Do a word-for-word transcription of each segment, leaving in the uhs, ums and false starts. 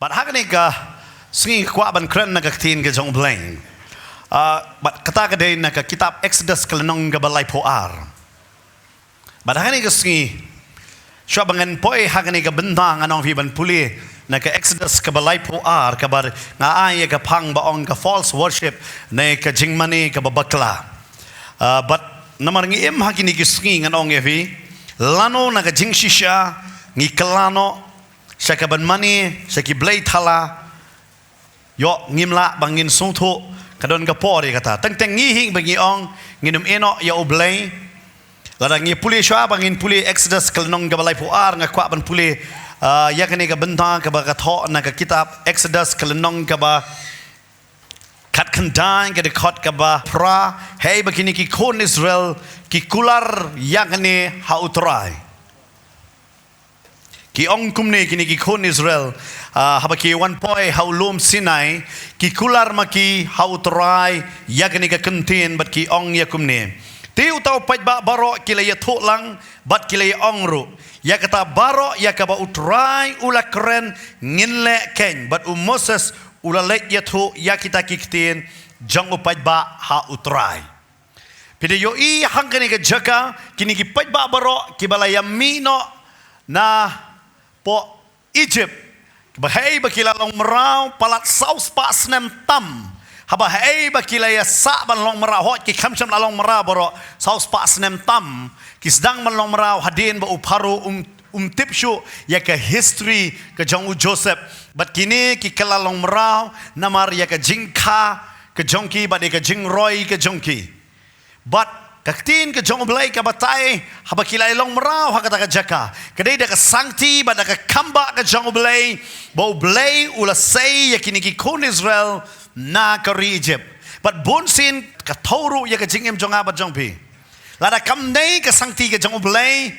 Bad ha kane ka sngi kwah ban kren na ka ktien ka jong U Blei. Ah, bad kata ka dei na ka kitab Exodus ka lynnong kaba laiphew ar. Bad ha kane ka sngi, shuwa ba ngan poi ha kane ka bynta ngan ong phi ban pule na ka Exodus kaba laiphew ar kaba nga ai ïa ka phang ba ong ka false worship ne ka jingmane kaba bakla. Ah, bad namar ngi im ha kine ki sngi ngan ong ïa phi, lano na ka jingshisha ngi kylla noh sha kaban mane sha ki blei thala. Ïoh, ngim lah ba ngin sngewthuh ka don ka por ïa kata. Teng teng ngi hi ba ngi ong ngin ym ïehnoh ïa U Blei. Lada ngi pule shuwa ba ngin pule Exodus ka lynnong kaba laiphew ar, nga kwah ban pule, ah, ïa kane ka bynta kaba ka thoh na ka kitab Exodus ka lynnong kaba khatkhyndai, ka dkhot kaba phra. Hei ba kine ki khun Israel ki kular ïa kane ha U Trai. Ki ong kumne kine ki khun Israel, ah, haba ki wan poi ha u lum Sinai, ki kular ma ki ha U Trai ïa kane ka kyntien bad ki ong ïa kumne: Te uta u paidbah baroh ki la ïathuh lang bad ki la ïa ong ruh ïa kata baroh ïa kaba U Trai u la kren, ngin leh keiñ. Bad u Moses u la leit ïathuh ïa kita ki ktien jong u paidbah ha U Trai. Phi da ïohi ha kane ka jaka, kine ki paidbah baroh kiba la ïa mih noh napoh Egypt, ba hei ba ki la long mraw palat saw spah snem tam. Haba hei ba ki la ïa sah ban long mraw, hooid ki kham shym la long mraw baroh, saw spah snem tam ki sdang ban long mraw hadien ba u Pharaoh um, um tip shuh ïa ka history ka jong u Joseph. Bad kine ki kylla long mraw namar ïa ka jingkha ka jong ki bad ïa ka jingroi ka jong ki. Bad ka ktien ka jong U Blei ka batai, haba ki la long mraw ha kata ka jaka, ka dei da ka sangti bad da ka khambah ka jong U Blei ba U Blei u la sei ïa kine ki khun Israel na ka ri Egypt. Bad bunsien ka thew ruh ïa ka jingim jong nga bad jong phi. Lada kam dei ka sangti ka jong U Blei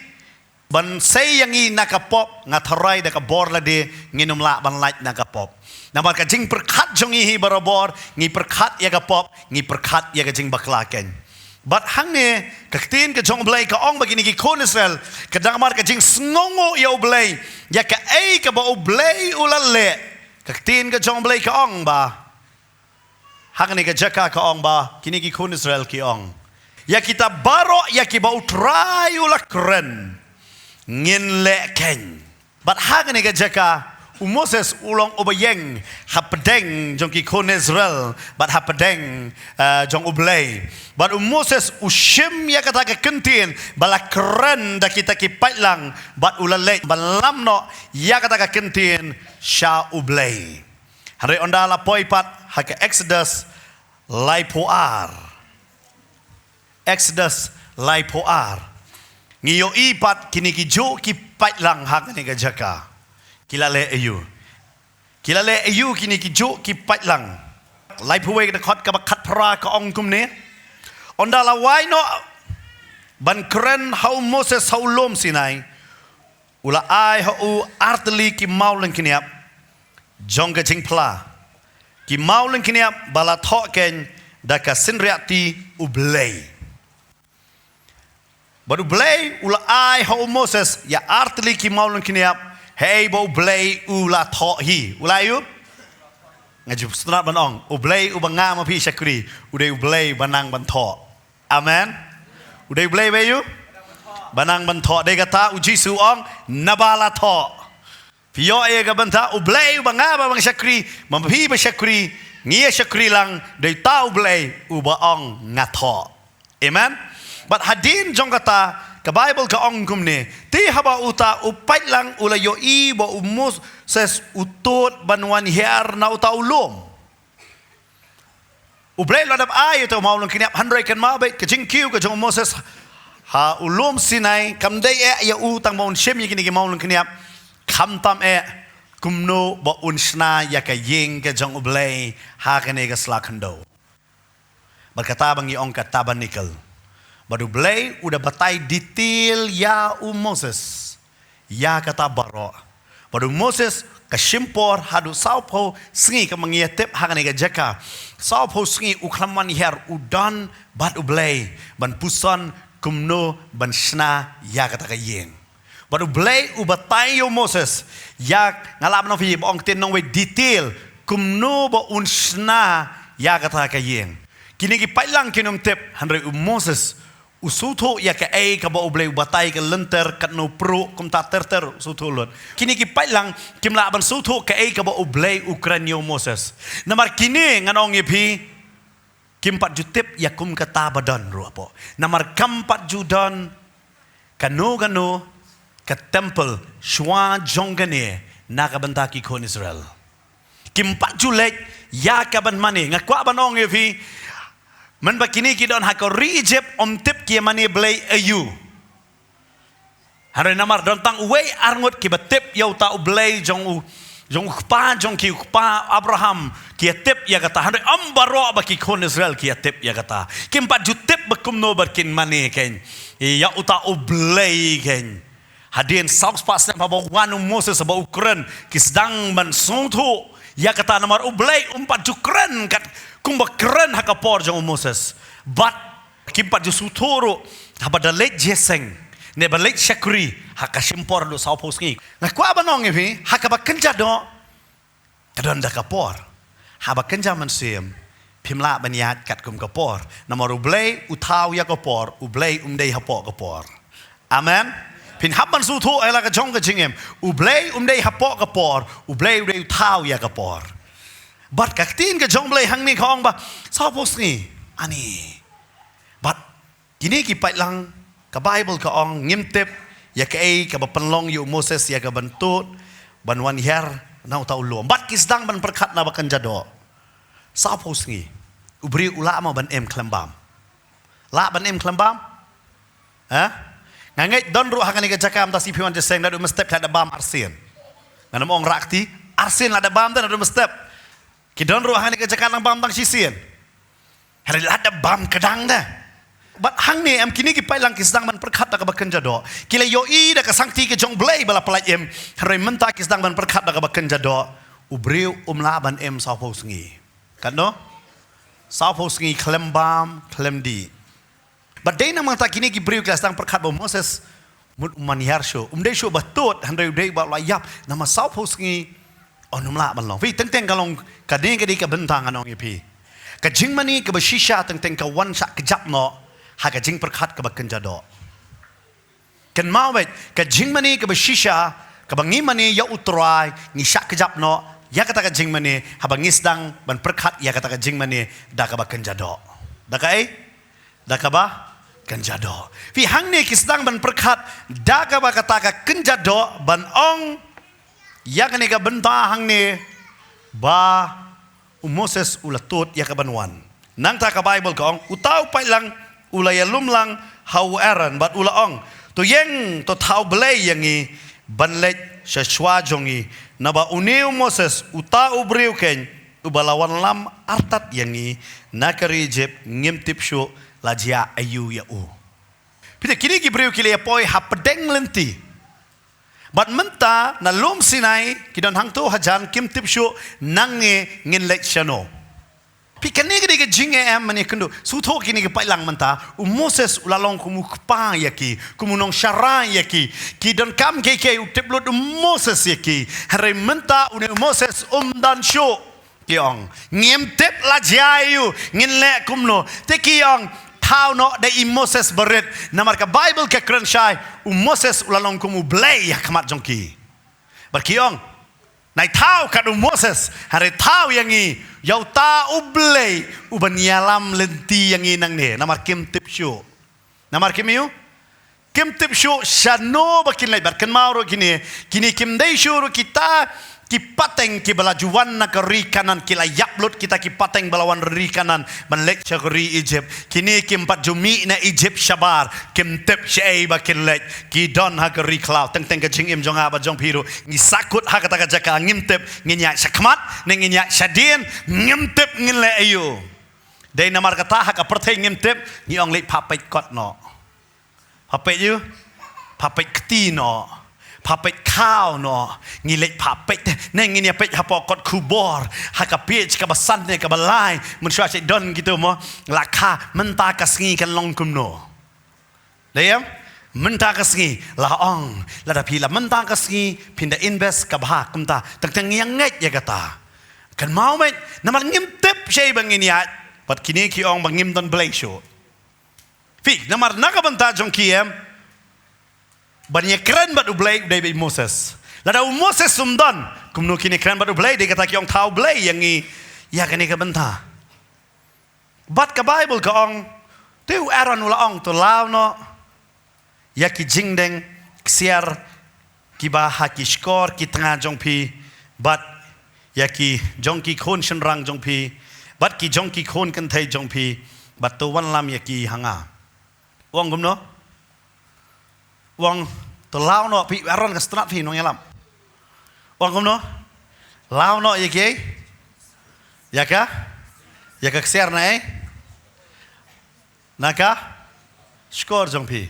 ban sei ïa ngi na ka pop, nga tharai da ka bor lade ngin ym lah ban lait na ka pop. Namar ka jingpyrkhat jong ngi hi barabor, ngi pyrkhat ïa ka pop, ngi pyrkhat ïa ka jingbakla keiñ. Bad hangne ka ktien ka jong U Blei ka ong ba kine ki khun Israel, ka dang namar ka jingsngewnguh ïa U Blei ïa kaei kaba U Blei u la leh. Ka ktien ka jong U Blei ka ong ba Ha kane ka jaka ka ong ba kine ki khun Israel ki ong, ïa kita baroh ïa kiba U Trai u la kren, ngin leh keiñ. Bad ha kane ka jaka u Moses u long uba ïeng hapdeng jong ki khun Israel bad hapdeng, eh, jong U Blei. Bad u Moses u shim ïa kata ka kyntien ba la kren da kita ki paidlang bad u la leit ban lam noh ïa kata ka kyntien sha U Blei. Hynrei ynda la poi pat ha ka Exodus laiphew ar. Exodus laiphew ar. Ngi ïohi pat kine ki juh ki paidlang ha kane ka jaka. Ki la leh aïu? Ki la leh aïu kine ki juh ki paidlang? Laiphew wei ka dkhot kaba khatphra ka ong kumne. Ynda la wai noh ban kren ha u Moses ha u lum Sinai, u la ai ha u artylli ki mawlyngkniap jong ka jingphla. Ki mawlyngkniap ba la thoh keiñ da ka synriahti U Blei. Bad U Blei u la ai ha u Moses ïa artylli ki mawlyngkniap, hei ba U Blei u la thoh hi. U la aïu? Nga ju sngewtynnat ban ong, U Blei uba nga ma phi shakri, u dei U Blei ba nang ban thoh. Amen. U dei U Blei ba aïu? Ba nang ban thoh. Dei kata u Jisu u ong, naba la thoh. Phi ïoh ïa ka bynta U Blei uba nga ba nga shakri, ma phi ba shakri, ngi ïa shakri lang, dei uta U Blei uba ong nga thoh. Amen. Bad hadien jong kata ka Baibl ka ong kumne, te haba uta u paidlang u la ïohi ba u Moses u tud ban wan hiar na uta u lum. U Blei u la dep ai ïa uta u mawlyngkniap, hynrei kynmaw beit ka jingkiew ka jong u Moses ha u lum Sinai kam dei eh ïa u tang ba un shim ïa kine ki mawlyngkniap, khamtam eh kumno ba un shna ïa ka ïing ka jong U Blei ha kane ka sla khyndew. Bad kata ba ngi ong ka tabernacle. Bad U Blei u da batai detail ïa u Moses ïa kata baroh. Bad u Moses, ka shim por haduh sawphew sngi, ka ma ngi ïa tip ha kane ka jaka. Sawphew sngi u khlem wan hiar, u don bad U Blei ban puson kumno ban shna ïa kata ka ïing. Bad U Blei u batai ïa u Moses, ïa, nga lah ban ong phi, ba ong ktien nongwei detail, kumno ba un shna ïa kata ka ïing. Kine ki paidlang kin ym tip, hynrei u Moses u sngewthuh ïa kaei kaba U Blei u batai, ka lynter, katno pruh, kumta ter ter u sngewthuh lut. Kine ki paidlang kim lah ban sngewthuh kaei kaba U Blei u kren ïa u Moses. Namar kine, ngan ong ïa phi, kim pat ju tip ïa kum kata ba don ruh hapoh. Namar kam pat ju don kano kano ka temple shuwa jong kane na ka bynta ki khun Israel. Kim pat ju leit ïa kaban mane. Nga kwah ban ong ïa phi, mynba kine ki don ha ka ri Egypt, ym tip ki ïa mane blei aïu. Hynrei namar don tang uwei arngut kiba tip ïa uta U Blei jong u, jong u kpa jong ki, u kpa Abraham, ki ïa tip ïa kata. Hynrei ym baroh ba ki khun Israel ki ïa tip ïa kata. Kim pat ju tip ba kumno ba kin mane kein ïa uta U Blei kein. Hadien saw spah snem haba wan u Moses, haba u kren, ki sdang ban sngewthuh ïa kata, namar U Blei um pat ju kren kat kumba kren ha ka por jong u Moses. Bad kim pat ju sngewthuh ruh haba da leit jingïaseng, ne ba leit shakri, ha ka shim por haduh sawphew sngi. Nga kwah ban ong ïa phi, ha kaba kynja doh, ka don da ka por. Haba kynja mynsiem, phim lah ban ïaid katkum ka por. Namar U Blei u thaw ïa ka por, U Blei um dei hapoh ka por. Amen. Phin hap ban sngewthuh ïa la ka jong ka jingim. U Blei um dei hapoh ka por, U Blei u dei u thaw ïa ka por. Bad ka ktien ka jong U Blei hangne ka ong ba sawphew sngi. Ani. Bad kine ki paidlang, ka Baibl ka ong ngim tip ïa kaei kaba pynlong ïa u Moses ïa kaban tud ban wan hiar na uta u lum. Bad ki sdang ban pyrkhat na ba kynja doh. Sawphew sngi. U briew u lah mo ban im khlem bam? Lah ban im khlem bam? Ha? Nga ngeit don ruh ha kane ka jaka mynta, shi phi wan jingïaseng, naduh mynstep la da bam arsien. Ngan ym ong rah kti, arsien la da bam, naduh mynstep. Ki don ruh ha kane ka jaka nang bam tang shisien. Hynrei la da bam kdang da. Bad hangne em kine ki paidlang ki sdang ban pyrkhat da kaba kynja doh. Ki la ïohi da ka sangti ka jong U Blei ba la pyllait im. Hynrei mynta ki sdang ban pyrkhat da kaba kynja doh. U briew um lah ban im sawphew sngi. Katno? Sawphew sngi khlem bam, khlem dih. Bad dei namar kata kine ki briew ki la sdang pyrkhat ba u Moses mut um man hiar shuh. Um dei shuh ba tud, hynrei u dei ba u la ïap. Namar sawphew sngi un ym lah ban long. Phi, teng teng ka long, ka dei, ka dei ka bynta, ngan ong ïa phi. Ka jingmane kaba shisha teng teng ka wan shah kjap noh ha ka jingpyrkhat kaba kynja doh. Kynmaw beit, ka jingmane kaba shisha kaba ngi mane ïa U Trai, ngi shah kjap noh ïa kata ka jingmane haba ngi sdang ban pyrkhat ïa kata ka jingmane da kaba kynja doh. Da kaei? Da kaba kynja doh. Phi, hangne ki sdang ban pyrkhat da kaba kata ka kynja doh, ban ong ïa kane ka bynta hangne ba u Moses u la tud ïa kaban wan. Nangta ka Baibl ka ong, uta u paidlang u la ïalum lang ha u Aaron bad u la ong, to ïeng, to thaw blei ïa ngi ban leit sha shuwa jong ngi, naba une u Moses, uta u briew kein uba la wanlam artat ïa ngi na ka ri Ijip, ngim tip shuh la jia aïu ïa u. Phi te, kine ki briew ki la ïa poi hapdeng lynti. Bad mynta na lum Sinai ki don hangto hajan, kim tip shuh nangne ngin leit shano. Phi, kane ka dei ka jingeh em, mane kynduh. Sngewthuh kine ki paidlang mynta, u Moses u la long kum u kpa ïa ki, kum u nongsharai ïa ki. Ki donkam kiei kiei, u tip lut u Moses ïa ki. Hynrei mynta une u Moses um don shuh. Ki ong, ngim tip la jia aïu, ngin leh kumno. Te ki ong, thaw noh da i Moses barit. Namar ka Baibl ka kren shai, u Moses u la long kum u Blei ha khmat jong ki. Bad ki ong, nai thaw kat u Moses, hynrei thaw ïa ngi ïa uta u Blei uban ïalam lynti ïa ngi nangne. Namar kim tip shuh. Namar kim ïoh, kim tip shuh shano ba kin leit. Bad kynmaw ruh kine, kine kim dei shuh ruh kita ki pateng kiba la ju wan na ka ri Kanaan, ki la ïap lut kita ki pateng ba la wan ri Kanaan ban leit sha ka ri Ijip. Kine kim pat ju mih na Ijip shabar, kim tip shaei ba kin leit. Ki don ha ka ri khlaw. Teng teng ka jingim jong nga bad jong phi ruh, ngi sahkut ha kata ka jaka, ngim tip ngin ïaid shakhmat ne ngin ïaid shadien, ngim tip ngin leh aïu. Dei namar kata ha ka pyrthei ngim tip, ngi ong leit phah peit kot noh. Phah peit ïu, phah peit kti noh. Pha peit khaw noh, ngi leit pha peit, ne ngin ïa peit hapoh kot khubor, ha ka page kaba san ne kaba lai, mynshuwa shu don kito mo, la kha, mynta ka sngi kan long kumno. Dei em? Mynta ka sngi, la ong, lada phi la mynta ka sngi, phin da invest kaba ha, kumta, teng teng ngi ïa ngeit ïa kata. Kynmaw mei, namar ngim tip shaei ba ngin ïaid, bad kine ki ong ba ngim don Blei shuh. Phi, namar na ka bynta jong ki em, ban ïa kren bad U Blei, u dei bad u Moses. Lada u Moses um don, kumno kin ïa kren bad U Blei, dei kata ki ong thaw Blei ïa ngi, ïa kane ka bynta. Bad ka Bible ka ong, te u Aaron u la ong, to law noh ïa ki jingdeng ksiar kiba ha ki shkor ki tnga jong phi, bad ïa ki jong ki khun shynrang jong phi, bad ki jong ki khun kynthei jong phi, bad to wanlam ïa ki ha nga. U ong kumno? U ong, to law noh, phi Aaron ka sngewtynnat phi nongïalam. U ong kumno? Law noh ïa kiei? Ïa ka? Ïa ka ksiar na ei? Na ka? Shkor jong phi.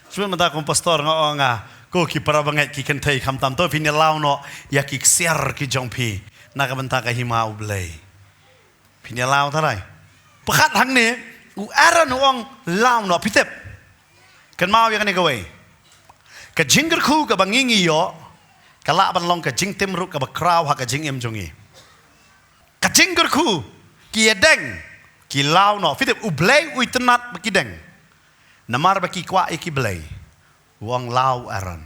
Shu mynta kum pastor nga ong nga, ko ki para bangeit ki kynthei khamtam, to phin ïa law noh ïa ki ksiar ki jong phi na ka bynta ka hima U Blei. Phin ïa law tharai. Pyrkhat hangne, u Aaron u ong law noh, phi tip. Kynmaw ïa kane kawei. Ka jingkyrkhu kaba ngi ngi ïoh, ka lah ban long ka jingtim ruh kaba khraw ha ka jingim jong ngi. Ka jingkyrkhu, ki ïa deng, ki law noh. Phi tip, U Blei u itynnad ba ki deng. Namar ba ki kwah ïa ki blei. U ong law u Aaron.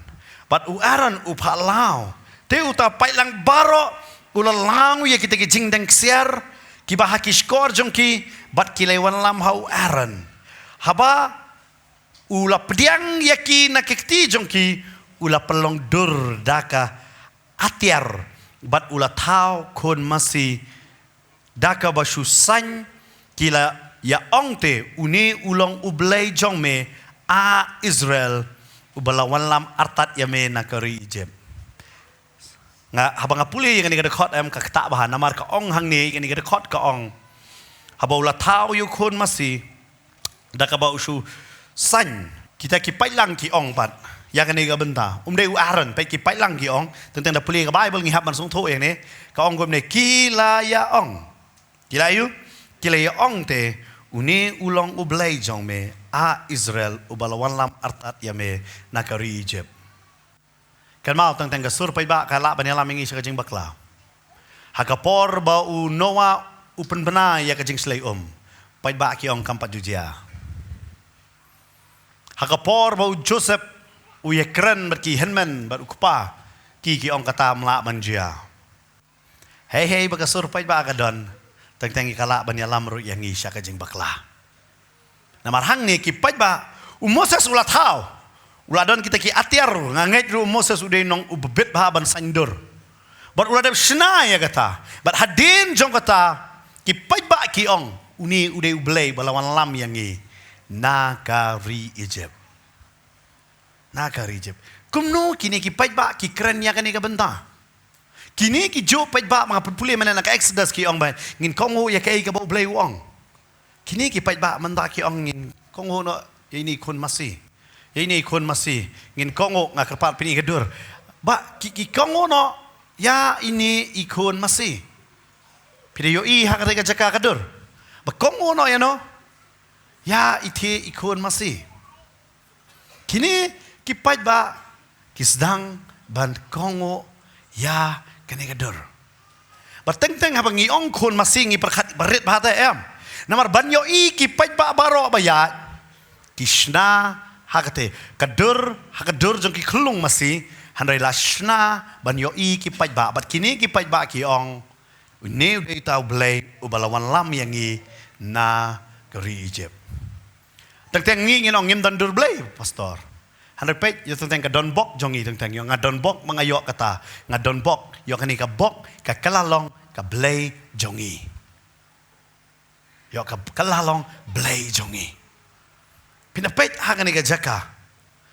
Bad u Aaron u pha law. Te uta paidlang baroh u la law ïa kita ki jingdeng ksiar kiba ha ki shkor jong ki, bad ki la wanlam ha u Aaron. Haba u la pdiang ïa ki na ki kti jong ki, u la pynlong dur da ka atiar, bad u la thaw khun masi da kaba shu saiñ, ki la ïa ong te, une u long U Blei jong me, a Israel, uba la wanlam artat ïa me na ka ri Egypt. Nga, haba nga pule ïa kane ka dkhot em, ka ktah bha, namar ka ong hangne, kane ka dkhot ka ong, haba u la thaw ïa u khun masi da kaba u shu saiñ, kita ki paidlang ki ong pat ïa kane ka bynta. Um dei u Aaron, peit ki paidlang ki ong, teng teng da pule ka Bible ngi hap ban sngewthuh ïa kane. Ka ong kumne, ki la ïa ong. Ki la ïa, ki la ïa ong te, une u long U Blei jong me, a Israel, uba la wanlam artat ïa me na ka ri Egypt. Kynmaw, teng teng ka sur paidbah ka lah ban ïalam ïa ngi sha ka jingbakla. Ha ka por ba u Noah u pynbna ïa ka jingshlei um, paidbah ki ong kam pat ju jia. Ha ka por ba u Joseph u ïakren bad ki hynmen bad u kpa, ki ki ong kata ym lah ban jia. Hei hei ba ka sur paidbah ka don, teng teng ka lah ban ïalam ruh ïa ngi sha ka jingbakla. Namar hangne ki paidbah, u Moses u la thaw, u la don kita ki atiar, nga ngeit ruh u Moses u dei nong uba bit bha ban saiñ dur. Bad u la dep shna ïa kata. Bad hadien jong kata, ki paidbah ki ong, une u dei U Blei ba la wanlam ïa ngi na ka ri Egypt. Na ka ri Egypt. Kumno kine ki paidbah ki kren ïa kane ka bynta? Kine ki juh paidbah, ma nga pule mynne na ka Exodus ki ong ba, ngin kohnguh ïa kaei kaba U Blei u ong. Kine ki paidbah mynta ki ong ngin kohnguh noh ïa ine i khun masi. Ïa ine i khun masi. Ngin kohnguh, nga kyrpad, phin ïohi ka dur. Ba ki, ki kohnguh noh ïa ine i khun masi. Phi da ïohi ha kata ka jaka ka dur. Ba kohnguh noh ïa no? Ïa ite i khun masi. Kine ki paidbah ki sdang ban kohnguh ïa kane ka dur. Ba teng teng haba ngi ong khun masi ngi pyrkhat ba rit bha te em. Namar ban ïohi ki paidbah baroh ba ïaid, ki shna ha kata ka dur, ha ka dur jong ki khyllung masi, hynrei la shna ban ïohi ki paidbah, bad kine ki paidbah ki ong, une u dei uta U Blei uba la wanlam ïa ngi na ka ri Egypt. Teng teng ngi ngin ong ngim don dur blei, pastor. Hynrei peit, ïa teng teng ka donbok jong ngi teng teng, ïoh nga donbok ma nga ïoh kata, nga donbok, ïoh kane ka bok, ka kylla long ka blei jong ngi. Ïoh ka, ka la long blei jong ngi. Phin da peit ha kane ka jaka.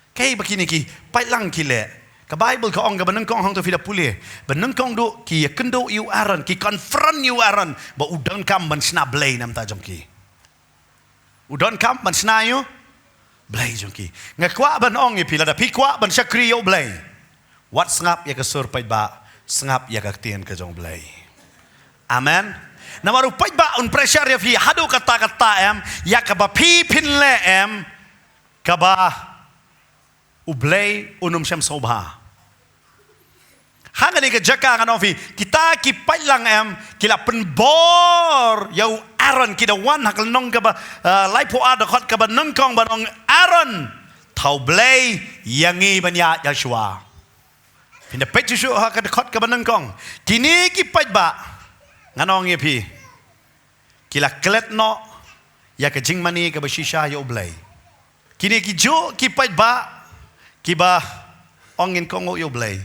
Kaei ba kine ki paidlang ki leh. Ka Bible ka ong kaba nyngkong hangto phi da pule. Ba nyngkong duh ki ïakynduh ïa u Aaron, ki confront ïa u Aaron ba u donkam ban shna blei na bynta jong ki. U donkam ban shna ïa u blei jong ki. Nga kwah ban ong ïa phi, lada phi kwah ban shakri ïa U Blei, Wat sngap ïa ka sur paidbah, sngap ïa ka ktien ka jong U Blei. Amen. Namar u paidbah un pressure ïa phi haduh katta katta em, ïa kaba phi phin leh em, kaba U Blei un ym shem sngewbha. Ha kane ka jaka ngan ong phi, kita ki paidlang em, ki la pynbor ïa u Aaron, ki da wan ha ka lynnong kaba, eh, laiphew ar dkhot kaba nyngkong ban ong, Aaron, to U Blei ïa ngi ban ïaid shuwa. Phin da peit shuh shuh ha ka dkhot kaba nyngkong. Kine ki paidbah, ngan ong ïa phi, ki la klet noh ïa ka jingmane kaba shisha ïa U Blei. Kine ki juh ki paidbah kiba ong ngin kohnguh ïa U Blei.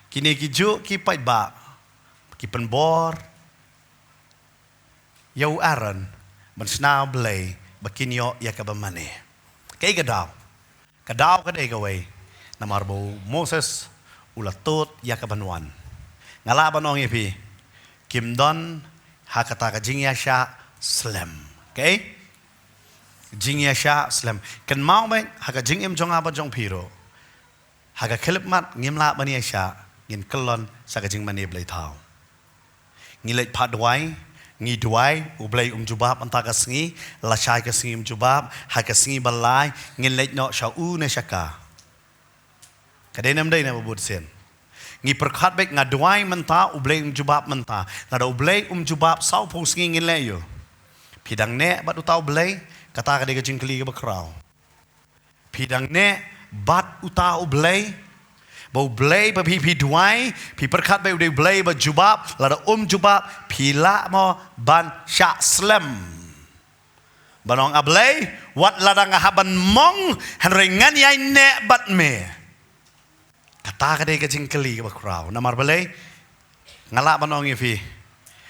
Kine ki juh ki paidbah ki pynbor ïa u Aaron ban shna blei ba kin ïoh ïa kaba mane. Kaei ka daw? Ka daw ka dei kawei. Namar ba u Moses u la tud ïa kaban wan. Nga lah ban ong ïa phi, kim don ha kata ka jingïashah slem. Kaei? Jingïashah slem. Kynmaw beit, ha ka jingim jong nga bad jong phi ruh, ha ka khyllipmat ngim lah ban ïashah, ngin kyllon sa ka jingmane blei thaw. Ngi leit phah duwai, ngi duwai, U Blei um jubab mynta ka sngi, lashai ka sngi um jubab, ha ka sngi ba lai ngin leit noh sha u ne sha ka. Ka dei ne ym dei ne ba bud sien? Ngi pyrkhat beit, nga duwai mynta, U Blei um jubab mynta. Lada U Blei um jubab, sawphew sngi ngin leh aïu? Phi dang neh bad uta U Blei? Kata ka dei ka jingkylli kaba khraw. Phi dang neh bad uta U Blei? Ba U Blei ba phi, phi duwai, phi pyrkhat beit u dei U Blei ba jubab, lada um jubab, phi lah mo ban shah slem? Ban ong, A Blei, wat lada nga hap ban mong, hynrei ngan ïai neh bad me. Kata ka dei ka jingkylli kaba khraw. Namar balei? Nga lah ban ong ïa phi,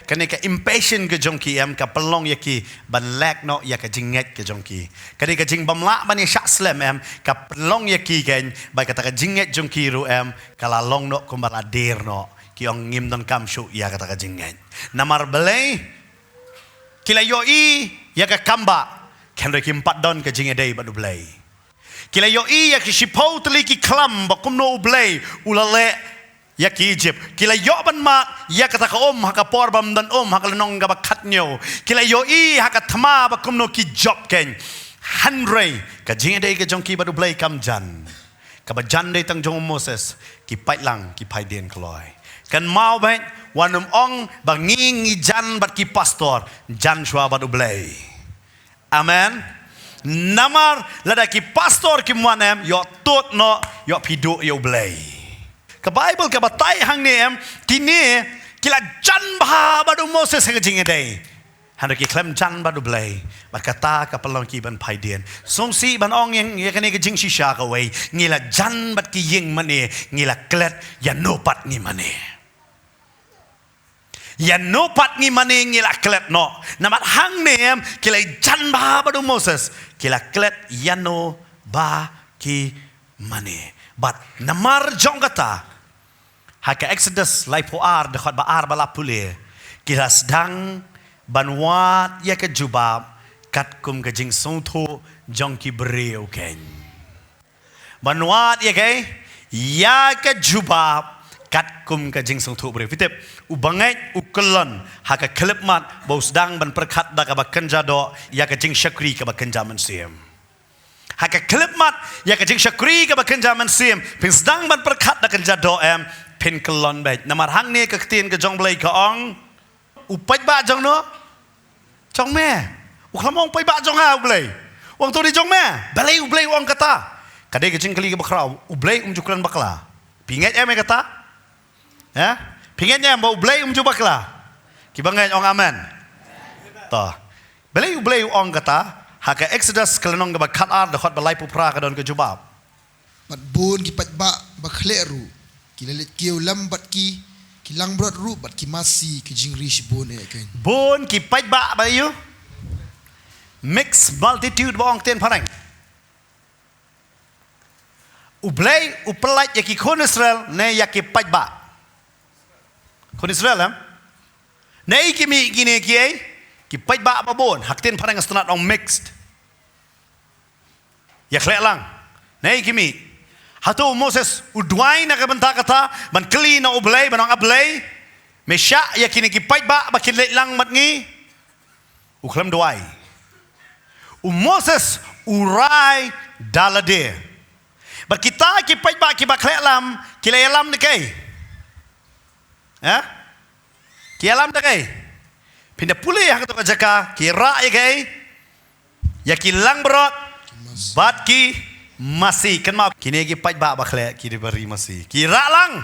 kane ka impatient ka jong ki em, ka pynlong ïa ki ban leh noh ïa ka jingngeit ka jong ki. Kane ka jingbymlah ban ïashah slem em, ka pynlong ïa ki kein, ba kata ka jingngeit jong ki ruh em, ka la long noh kumba la dier noh. Ki ong ngim donkam shuh ïa kata ka jingngeit. Namar balei? Ki la ïohi ïa ka kam ba, hynrei kim pat don ka jingïadei bad U Blei. Ki la ïohi ïa ki shiphew tylli ki khlam ba kumno U Blei u la leh ïa ki Egypt. Ki la ïoh ban mad ïa kata ka um ha ka por ba ym don um, ha ka lynnong kaba khathynñiew. Ki la ïohi ha ka thma ba kumno ki jop kein. Hynrei ka jingïadei ka jong ki bad U Blei kam jan. Kaba jan dei tang jong u Moses, ki paidlang ki phai dien kloi. Kynmaw beit, wat nym ong ba ngi ngi jan bad ki pastor, jan shuwa bad U Blei. Amen. Namar lada ki pastor kim wan em, ïoh tud noh, ïoh phi duh ïa U Blei. Ka Baibl ka batai hangne em, kine ki la jan bha bad u Moses ha ka jingïadei. Hynrei ki khlem jan bad U Blei, bad kata ka pynlong ki ban phai dien. Sngewsih ban ong ïa, ïa kane ka jingshisha kawei, ngi la jan bad ki ïing mane, ngi la klet ïano pat ngi mane. Ïano pat ngi mane ngi la klet noh. Namar hangne em, ki la jan bha bad u Moses, ki la klet ïano ba ki mane. Bad namar jong kata, ha ka Exodus laiphew ar, dkhot ba ar ba la pule, ki la sdang ban wad ïa ka jubab katkum ka jingsngewthuh jong ki briew kein. Ban wad ïa kaei? Ïa ka jubab katkum ka jingsngewthuh briew. Phi tip, u bangeit u kyllon ha ka khyllipmat ba u sdang ban pyrkhat da kaba kynja doh ïa ka jingshakri kaba kynja mynsiem. Ha ka khyllipmat ïa ka jingshakri kaba kynja mynsiem, phin sdang ban pyrkhat da kynja doh em, phin kyllon beit. Namar hangne ka ktien ka jong Blei ka ong, u paidbah jong no? Jong me. U khlem ong paidbah jong nga U Blei. U ong to dei jong me. Balei U Blei u ong kata? Ka dei ka jingkylli kaba khraw. U Blei um ju kren bakla. Phi ngeit em ïa kata? Ha? Phi ngeit em ba U Blei um ju bakla? Kiba ngeit ong amen. To. Balei U Blei u ong kata? Ha ka Exodus ka lynnong kaba khatar, dkhot ba laiphew phra ka don ka jubab. Bad bun ki paidbah ba khleh ruh ki la leit kiew lem bad ki, ki langbrot ruh bad ki masi, ki jingri shibun eh kein. Bun ki paidbah ba ïoh. Mixed multitude ba ong ktien phareng. U Blei u pyllait ïa ki khun Israel ne ïa ki paidbah? Khun Israel em? Ne i ki mih kine kiei? Ki paidbah ba bun, ha ktien phareng sngewtynnat ong mixed. Ïa khleh lang. Ne i ki mih? Hato u Moses u duwai na ka bynta kata ban kylli na U Blei, ban ong, A Blei, me shah ïa kine ki paidbah ba kin leit lang bad ngi? U khlem duwai. U Moses u rai da lade. Bad kita ki paidbah kiba khleh lam, ki la ïalam da kaei? Eh? Ki ïalam da kaei? Phin da pule ha kato ka jaka, ki rah ïa kaei? Ïa ki langbrot bad ki masi. Kynmaw, kine ki paidbah ba khleh ki dei ba ri masi. Ki rah lang.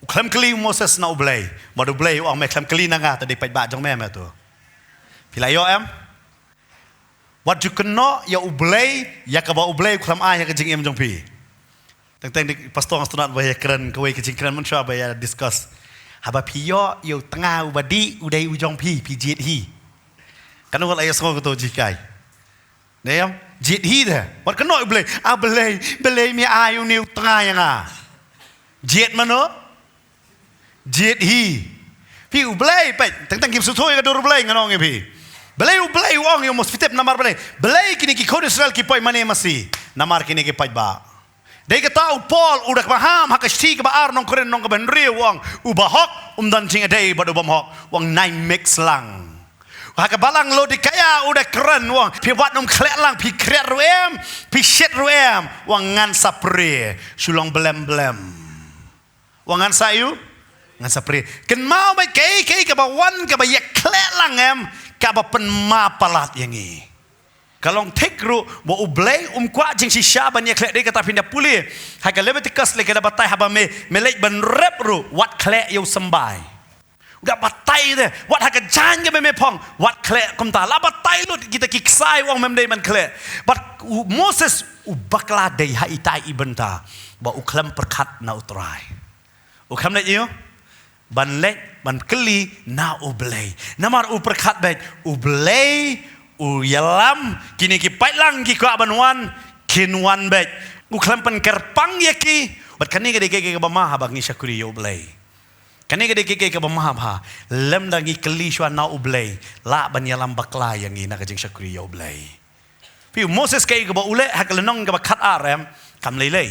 U khlem kylli u Moses na U Blei. Bad U Blei u ong, me khlem kylli na nga, te dei paidbah jong me, me to. Phi la ïoh em? Wat ju kynnoh ïa U Blei ïa kaba U Blei u khlem ai ha ka jingim jong phi. Teng teng dei pastor nga sngewtynnat ba ïa kren kawei ka jingkren mynshuwa ba ïa discuss. Haba phi ïoh ïa u tnga uba dih, u dei u jong phi, phi jied hi. Katno ngut la ïa sngew kato jinghikai? Dei em? Jied hi te. Wat kynnoh U Blei. A Blei, Blei me ai une u tnga ïa nga. Jied mano? Jied hi. Phi, U Blei, peit, teng teng kim sngewthuh ïa ka dur U Blei, ngan ong ïa phi. Balei U Blei u ong ïa u Moses, phi tip namar balei? Balei kine ki khun Israel ki poi mane masi? Namar kine ki paidbah. Dei kata u Paul u da maham ha ka shithi kaba ar na u Korinth lynnong kaba hynriew u ong, u bahok um don jingïadei bad u bymhok, u ong nai mix lang. Ha ka balang Laodikaia u da kren u ong, phi wat nym khleh lang, phi khriat ruh em, phi shit ruh em, u ong ngan sa prie, shu long blem blem. U ong ngan sa ïoh, ngan sa prie. Kynmaw beit kaei kaei kaba wan kaba ïa khleh lang em, kaba pynma palat ïa ngi. Ka long thik ruh ba U Blei um kwah jingshisha ban ïa khleh, dei kata phin da pule ha ka Leviticus lei ka da batai, haba me, me leit ban rep ruh, wat khleh ïa u symbai. U da batai te, wat ha ka jaiñ kaba me phong, wat khleh kumta. La batai lut kita ki ksai, u ong mem dei ban khleh. Bad u Moses u bakla dei ha ita i bynta ba u khlem pyrkhat na U Trai. U khlem leit ïa u ban leit ban kylli na U Blei. Namar u pyrkhat beit U Blei u ïalam, kine ki paidlang ki kwah ban wan, kin wan beit. U khlem pynkyrpang ïa ki. Bad kane ka dei kaei kaei kaba ma haba ngi shakri ïa U Blei. Kane ka dei kaei kaei kaba ma bha. Lymda ngi kylli shuwa na U Blei, lah ban ïalam bakla ïa ngi na ka jingshakri ïa U Blei. Phi, u Moses kaei kaba u leh ha ka lynnong kaba khatar em, kam lei lei.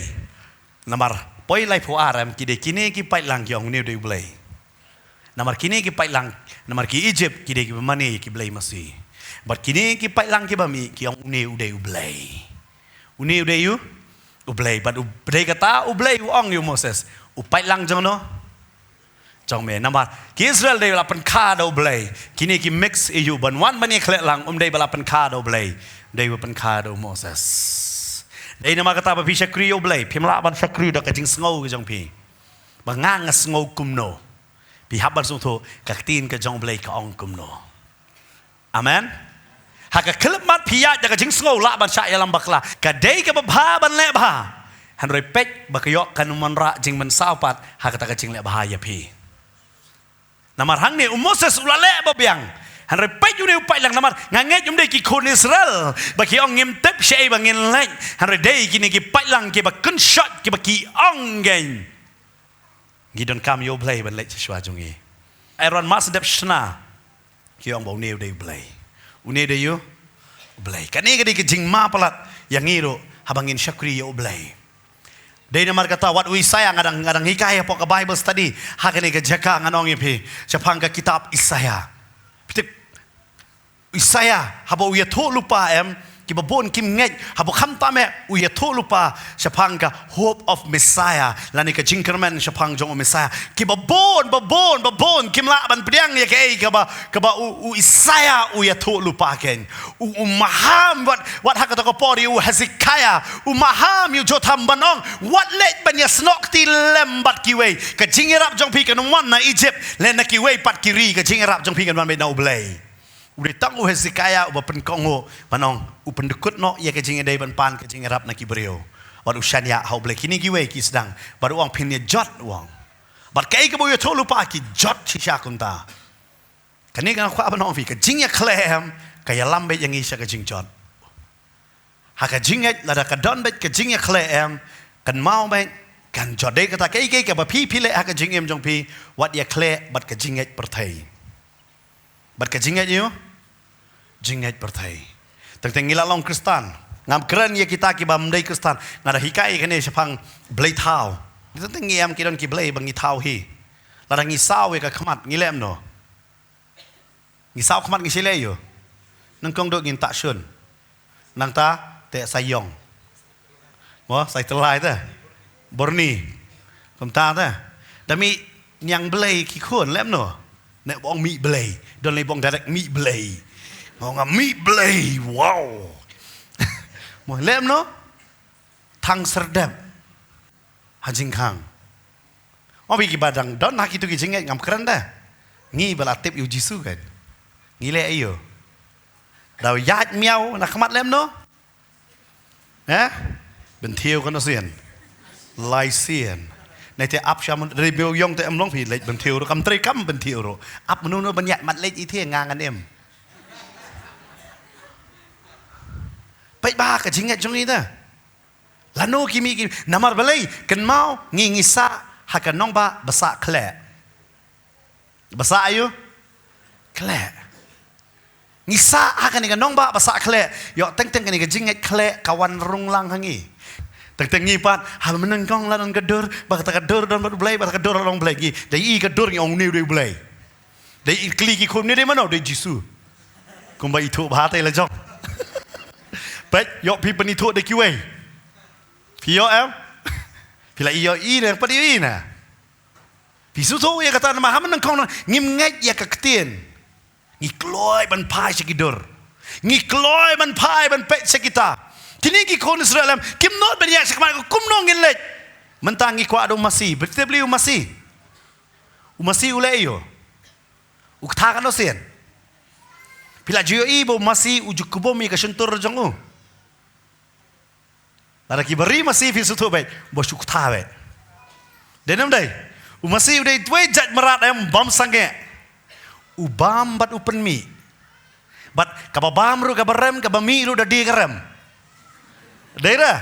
Namar poi laiphew ar em, ki dei kine ki paidlang ki ong une u dei U Blei. Namar kine ki paidlang, namar ki Egypt ki dei kiba mane ïa ki blei masi. Bad kine ki paidlang kiba mih ki ong une u dei U Blei. Une u dei U, U Blei. Bad u, dei kata U Blei u ong ïa u Moses, u paidlang jong no? Jong me. Namar ki Israel dei ba la pynkha da U Blei. Kine ki mix ïa u ban wan ban ïa khleh lang, um dei ba la pynkha da U Blei. Dei ba pynkha da u Moses. Dei namar kata ba phi shakri ïa U Blei, phim lah ban shakri da ka jingsngew ka jong phi, ba nga nga sngew kumno. Phi hap ban sngewthuh ka ktien ka jong U Blei ka ong kumno. Amen. Ha ka khyllipmat phi ïaid da ka jingsngew lah ban shah ïalam bakla. Ka dei kaba bha ban leh bha. Hynrei peit ba ka ïoh kan ym wanrah jingmynsaw pat ha kata ka jingleh bha ïa phi. Namar hangne u Moses u la leh ba biang. Hynrei peit une u paidlang, namar nga ngeit um dei ki khun Israel ba ki ong ngim tip shaei ba ngin leit. Hynrei dei kine ki paidlang kiba kynshot, kiba ki ong ngi, ngi donkam ïa U Blei ban leit sha shuwa jong ngi. Aaron, ma sdep shna ki ong ba une u dei U Blei. Une u dei U Blei. Kane ka dei ka jingma palat ïa ngi ruh haba ngin shakri ïa U Blei. Dei namar kata wat u Isaiah, nga dang, nga dang hikai hapoh ka Bible study ha kane ka jaka, ngan ong ïa phi shaphang ka kitab Isaiah. Phi tip Isaiah haba u ïathuh lypa em, kiba bun kim ngeit, haba khamtam eh u ïathuh lypa shaphang ka hope of Messiah, lane ka jingkyrmen shaphang jong u Messiah. Kiba bun, ba bun, ba bun kim lah ban pdiang ïa kaei kaba, kaba u, u Isaiah u ïathuh lypa kein. U, u maham wat, wat ha kato ka por ïa u Hezekiah, u maham ïa u Jotham ban ong, wat leit ban ïasnoh kti lem bad kiwei. Ka jingïarap jong phi kan ym wan na Egypt lane na kiwei pat ki ri, ka jingïarap jong phi kan wan beit na U Blei. U dei tang u Hezekiah uba pynkohnguh ban ong, u pyndkut noh ïa ka jingïadei ban pan ka jingïarap na ki briew. Bad u shaniah ha U Blei, kine kiwei ki sdang. Bad u ong phin ïa jot, u ong. Bad kaei kaba u ïathuh lypa ki jot shisha kumta. Kane nga kwah ban ong phi, ka jingïakhleh em ka ïalam beit ïa ngi sha ka jingjot. Ha ka jingngeit, lada ka don beit ka jingïakhleh em, kynmaw beit kan jot. Dei kata kaei kaei kaba phi phi leh ha ka jingim jong phi, wat ïakhleh bad ka jingngeit pyrthei. Bad ka jingngeit ïa u, jingngeit pyrthei. Teng teng ngi la long Khristan, Ngam kren ïa kita ki bym dei Khristan. Nga da hikai ïa kane shaphang blei thaw. Kita teng ngi em ki don ki blei ba ngi thaw hi. Lada ngi saw ïa ka khmat ngi leh kumno? Ngi saw khmat ngi shu leh ïoh. Nyngkong duh ngin tak shun. Nangta te sa ïong. Mo, sa ïa tylli te. Borni. Kumta te. Da mih niang blei ki khun leh kumno? Ne bong mih blei. Don lei bong direct mih blei. Mo nga mih blei. Wow. Mo leh kumno? Thang serdep. Ha jingkhang. Ong phi kiba dang don ha kitu ki jingngeit ngam kren da. Ngi ba la tip ïa u Jisu kan. Ngi leh ïoh. Daw ïaid miaw na khmat leh kumno? Eh? Bynthiew kano sien. Lai sien. Nai te ap shaman ri miaw ïong te em long phi leit bynthiew ruh kam trei kam bynthiew ruh. Ap mano no ban ïaid mat leit i te nga ngan em. Peit ba ka jingngeit jong i da. Lano ki mih ki namar balei kynmaw ngi ngi sah ha ka nongbah ba sah khleh. Ba sah aïu? Khleh. Ngi sah ha kane ka nongbah ba sah khleh. Ïoh teng teng kane ka jingngeit khleh ka wan rung lang ha ngi. Teng teng ngi pat ha mynnyngkong la don ka dur ba kata ka dur don bad u Blei ba kata ka dur la long Blei ngi. Dei i ka dur ngi ong une u dei u Blei. Dei i kli ki khun une dei mano dei Jisu. Kumba i thuh bha te la jong. Peit ïoh phi pynithuh da kiwei. Phi ïoh em? Phi la ïoh i ne pat ïoh i ne. Phi shu thuh ïa kata namar ha mynnyngkong na ngim ngeit ïa ka ktien. Ngi kloi ban phai sha ki dur. Ngi kloi ban phai ban peit sha kita. Kine ki khun Israel em kim nud ban ïaid sha khmat kumno ngin leit. Mynta ngi kwah da u Masi, bad te bli u Masi. U Masi u leh ïoh. U kata kano sien. Phi la ju ïohi ba u Masi u ju kbum ïa ka shyntur jong u. Lada kiba ri masi phi sngewthuh beit ba shu kata beit. Dei ne ym dei? U masi u dei uwei jait mrad em bym sangeh. U bam bad u pynmih. Bad kaba bam ruh kaba rem, kaba mih ruh da die ka rem. Dei re?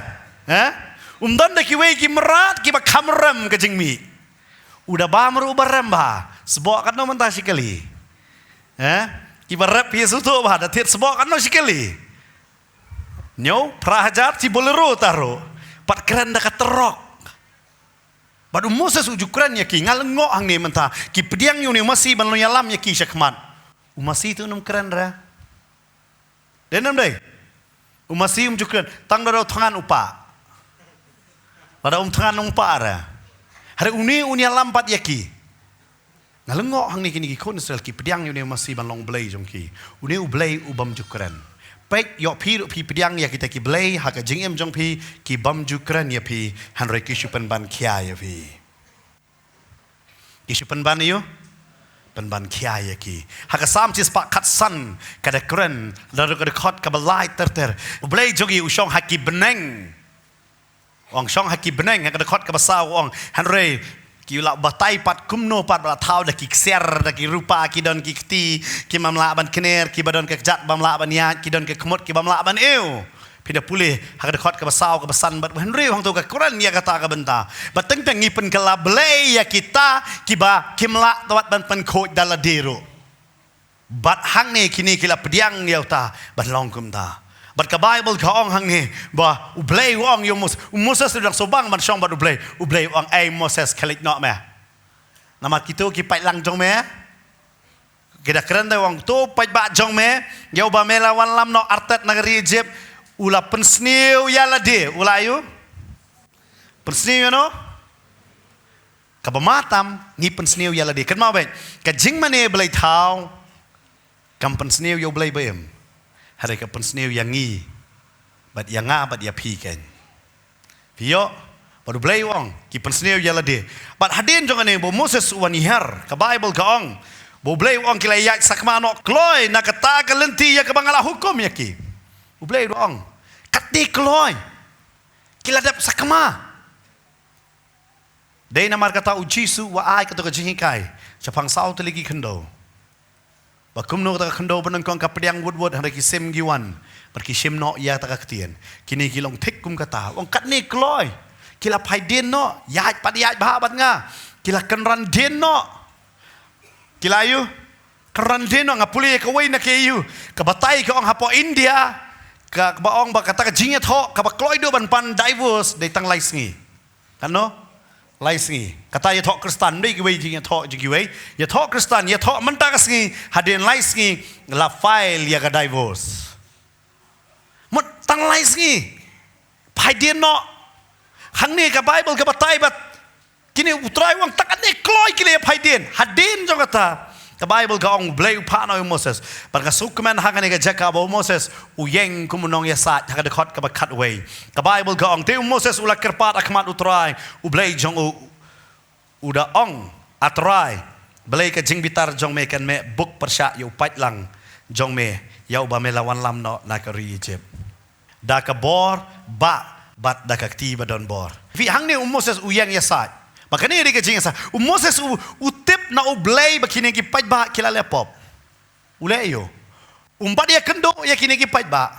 Eh? Um don da kiwei ki mrad kiba kham rem ka jingmih. U da bam ruh uba rem bha. Sboh katno mynta shi kali. Eh? Kiba rep phi sngewthuh bha da thied sboh katno shi kali. Hynñiew phra hajar, shi Bolero taro. Pat kren da ka trok. Bad u Moses u ju kren ïa ki, nga lyngngoh hangne mynta ki pdiang ïa une u masi ban long ïalam ïa ki shakhmat. U masi tu um kren re. Dei ne ym dei? U masi um ju kren, tang da u thngan u pah. Lada um thngan um pah re. Hynrei une un ïalam pat ïa ki. Nga lyngngoh hangne kine ki khun Israel ki pdiang ïa une u masi ban long blei jong ki. Une u blei u bym ju kren. Peit ïoh phi ruh phi pdiang ïa kita ki blei ha ka jingim jong phi ki bym ju kren ïa phi hynrei ki shu pynban khia ïa phi. Ki shu pynban ïa u pynban khia ïa ki. Ha ka Salm shispah khatsan ka da kren da ruh ka dkhot kaba lai ter ter. U blei jong ngi u shong ha ki bneng. U ong shong ha ki bneng ha ka dkhot kaba saw u ong. Hynrei ki la batai pat kumno pat ba la thaw da ki ksiar da ki rupa ki don ki kti ki bym lah ban kner kiba don ka kjat bym lah ban ïaid ki don ka khmut ki bym lah ban ïew. Phi da pule ha ka dkhot kaba saw kaba san bad hynrei hangto ka kren ïa kata ka bynta. Bad teng teng ngi pynkylla blei ïa kita kiba kim lah tawat ban pynkhuid da lade ruh. Bad hangne kine ki la pdiang ïa uta ban long kumta. Bad ka Baibl ka ong hangne ba u Blei u ong ïa u Mos-, u Moses u dang sngewbang ban shong bad u Blei. U Blei u ong, "Ei Moses, khie leit noh me. Namar kito ki paidlang jong me ki da kren da u ong, to paidbah jong me ïa uba me la wanlam noh artat na ka ri Egypt u la pynsniew ïa lade." U la ïa u pynsniew ïa no? Kaba ma tam ngi pynsniew ïa lade. Kynmaw beit, ka jingmane blei thaw kam pynsniew ïa u Blei ba im. Hynrei ka pynsniew ïa ngi bad ïa nga bad ïa phi kein. Phi ïoh? Bad u Blei u ong ki pynsniew ïa lade. Bad hadien jong kane ba u Moses u wan ïar ka Baibl ka ong ba u Blei u ong ki la ïaid sakma noh kloi na kata ka lynti ïa kaba nga la hukum ïa ki. U Blei u ong katne kloi ki la dep sakma. Dei namar kata u Jisu u ai kato ka jinghikai shaphang saw tylli ki khyndew. Ba kumno kata ka khyndew ba nyngkong ka pdiang wut wut hynrei ki sim ki wan bad ki shim noh ïa kata ka ktien. Kine ki long thik kum kata. U ong katne kloi ki la phai dien noh, ïaid pat ïaid bha bad nga. Ki la kynran dien noh. Ki la ïa u kynran dien noh, nga pule ïa kawei na ki ïa u ka batai ka ong hapoh India Ka, kaba ong ba kata ka jingïathoh, kaba kloi duh ban pan divorce, dei tang lai sngi. Kan no? Lai sngi. Kata ïathoh Khristan, dei kiwei jingïathoh, jong kiwei. Ïathoh Khristan, ïathoh mynta ka sngi, hadien lai sngi, la file ïa ka divorce. Mut tang lai sngi. Phaidien noh. Hangne ka Bible ka batai bad kine u Trai u ong tang kane kloi ki la phaidien. Hadien jong kata. Ka Bible ka ong Blei u phah noh ïa u Moses. Bad nga sngewkmen hangne ka jaka ba u Moses u ïeng kum u nongïasaid ha ka dkhot kaba khatwei. Ka Bible ka ong te u Moses u la kyrpad ha khmat u Trai. U Blei jong u u da ong, A Trai, balei ka jingbitar jong me kan meh buk pyrshah ïa u paidlang jong me, ïa uba me la wanlam noh na ka ri Egypt. Da ka bor, ba, bad da ka kti ba don bor. Phi hangne u Moses u ïeng ïasaid. Ba kane dei ka jingïasaid. U Moses u, u tip na u Blei ba kine ki paidbah ki la leh pop. U leh ïa u. Um pat ïakynduh ïa kine ki paidbah.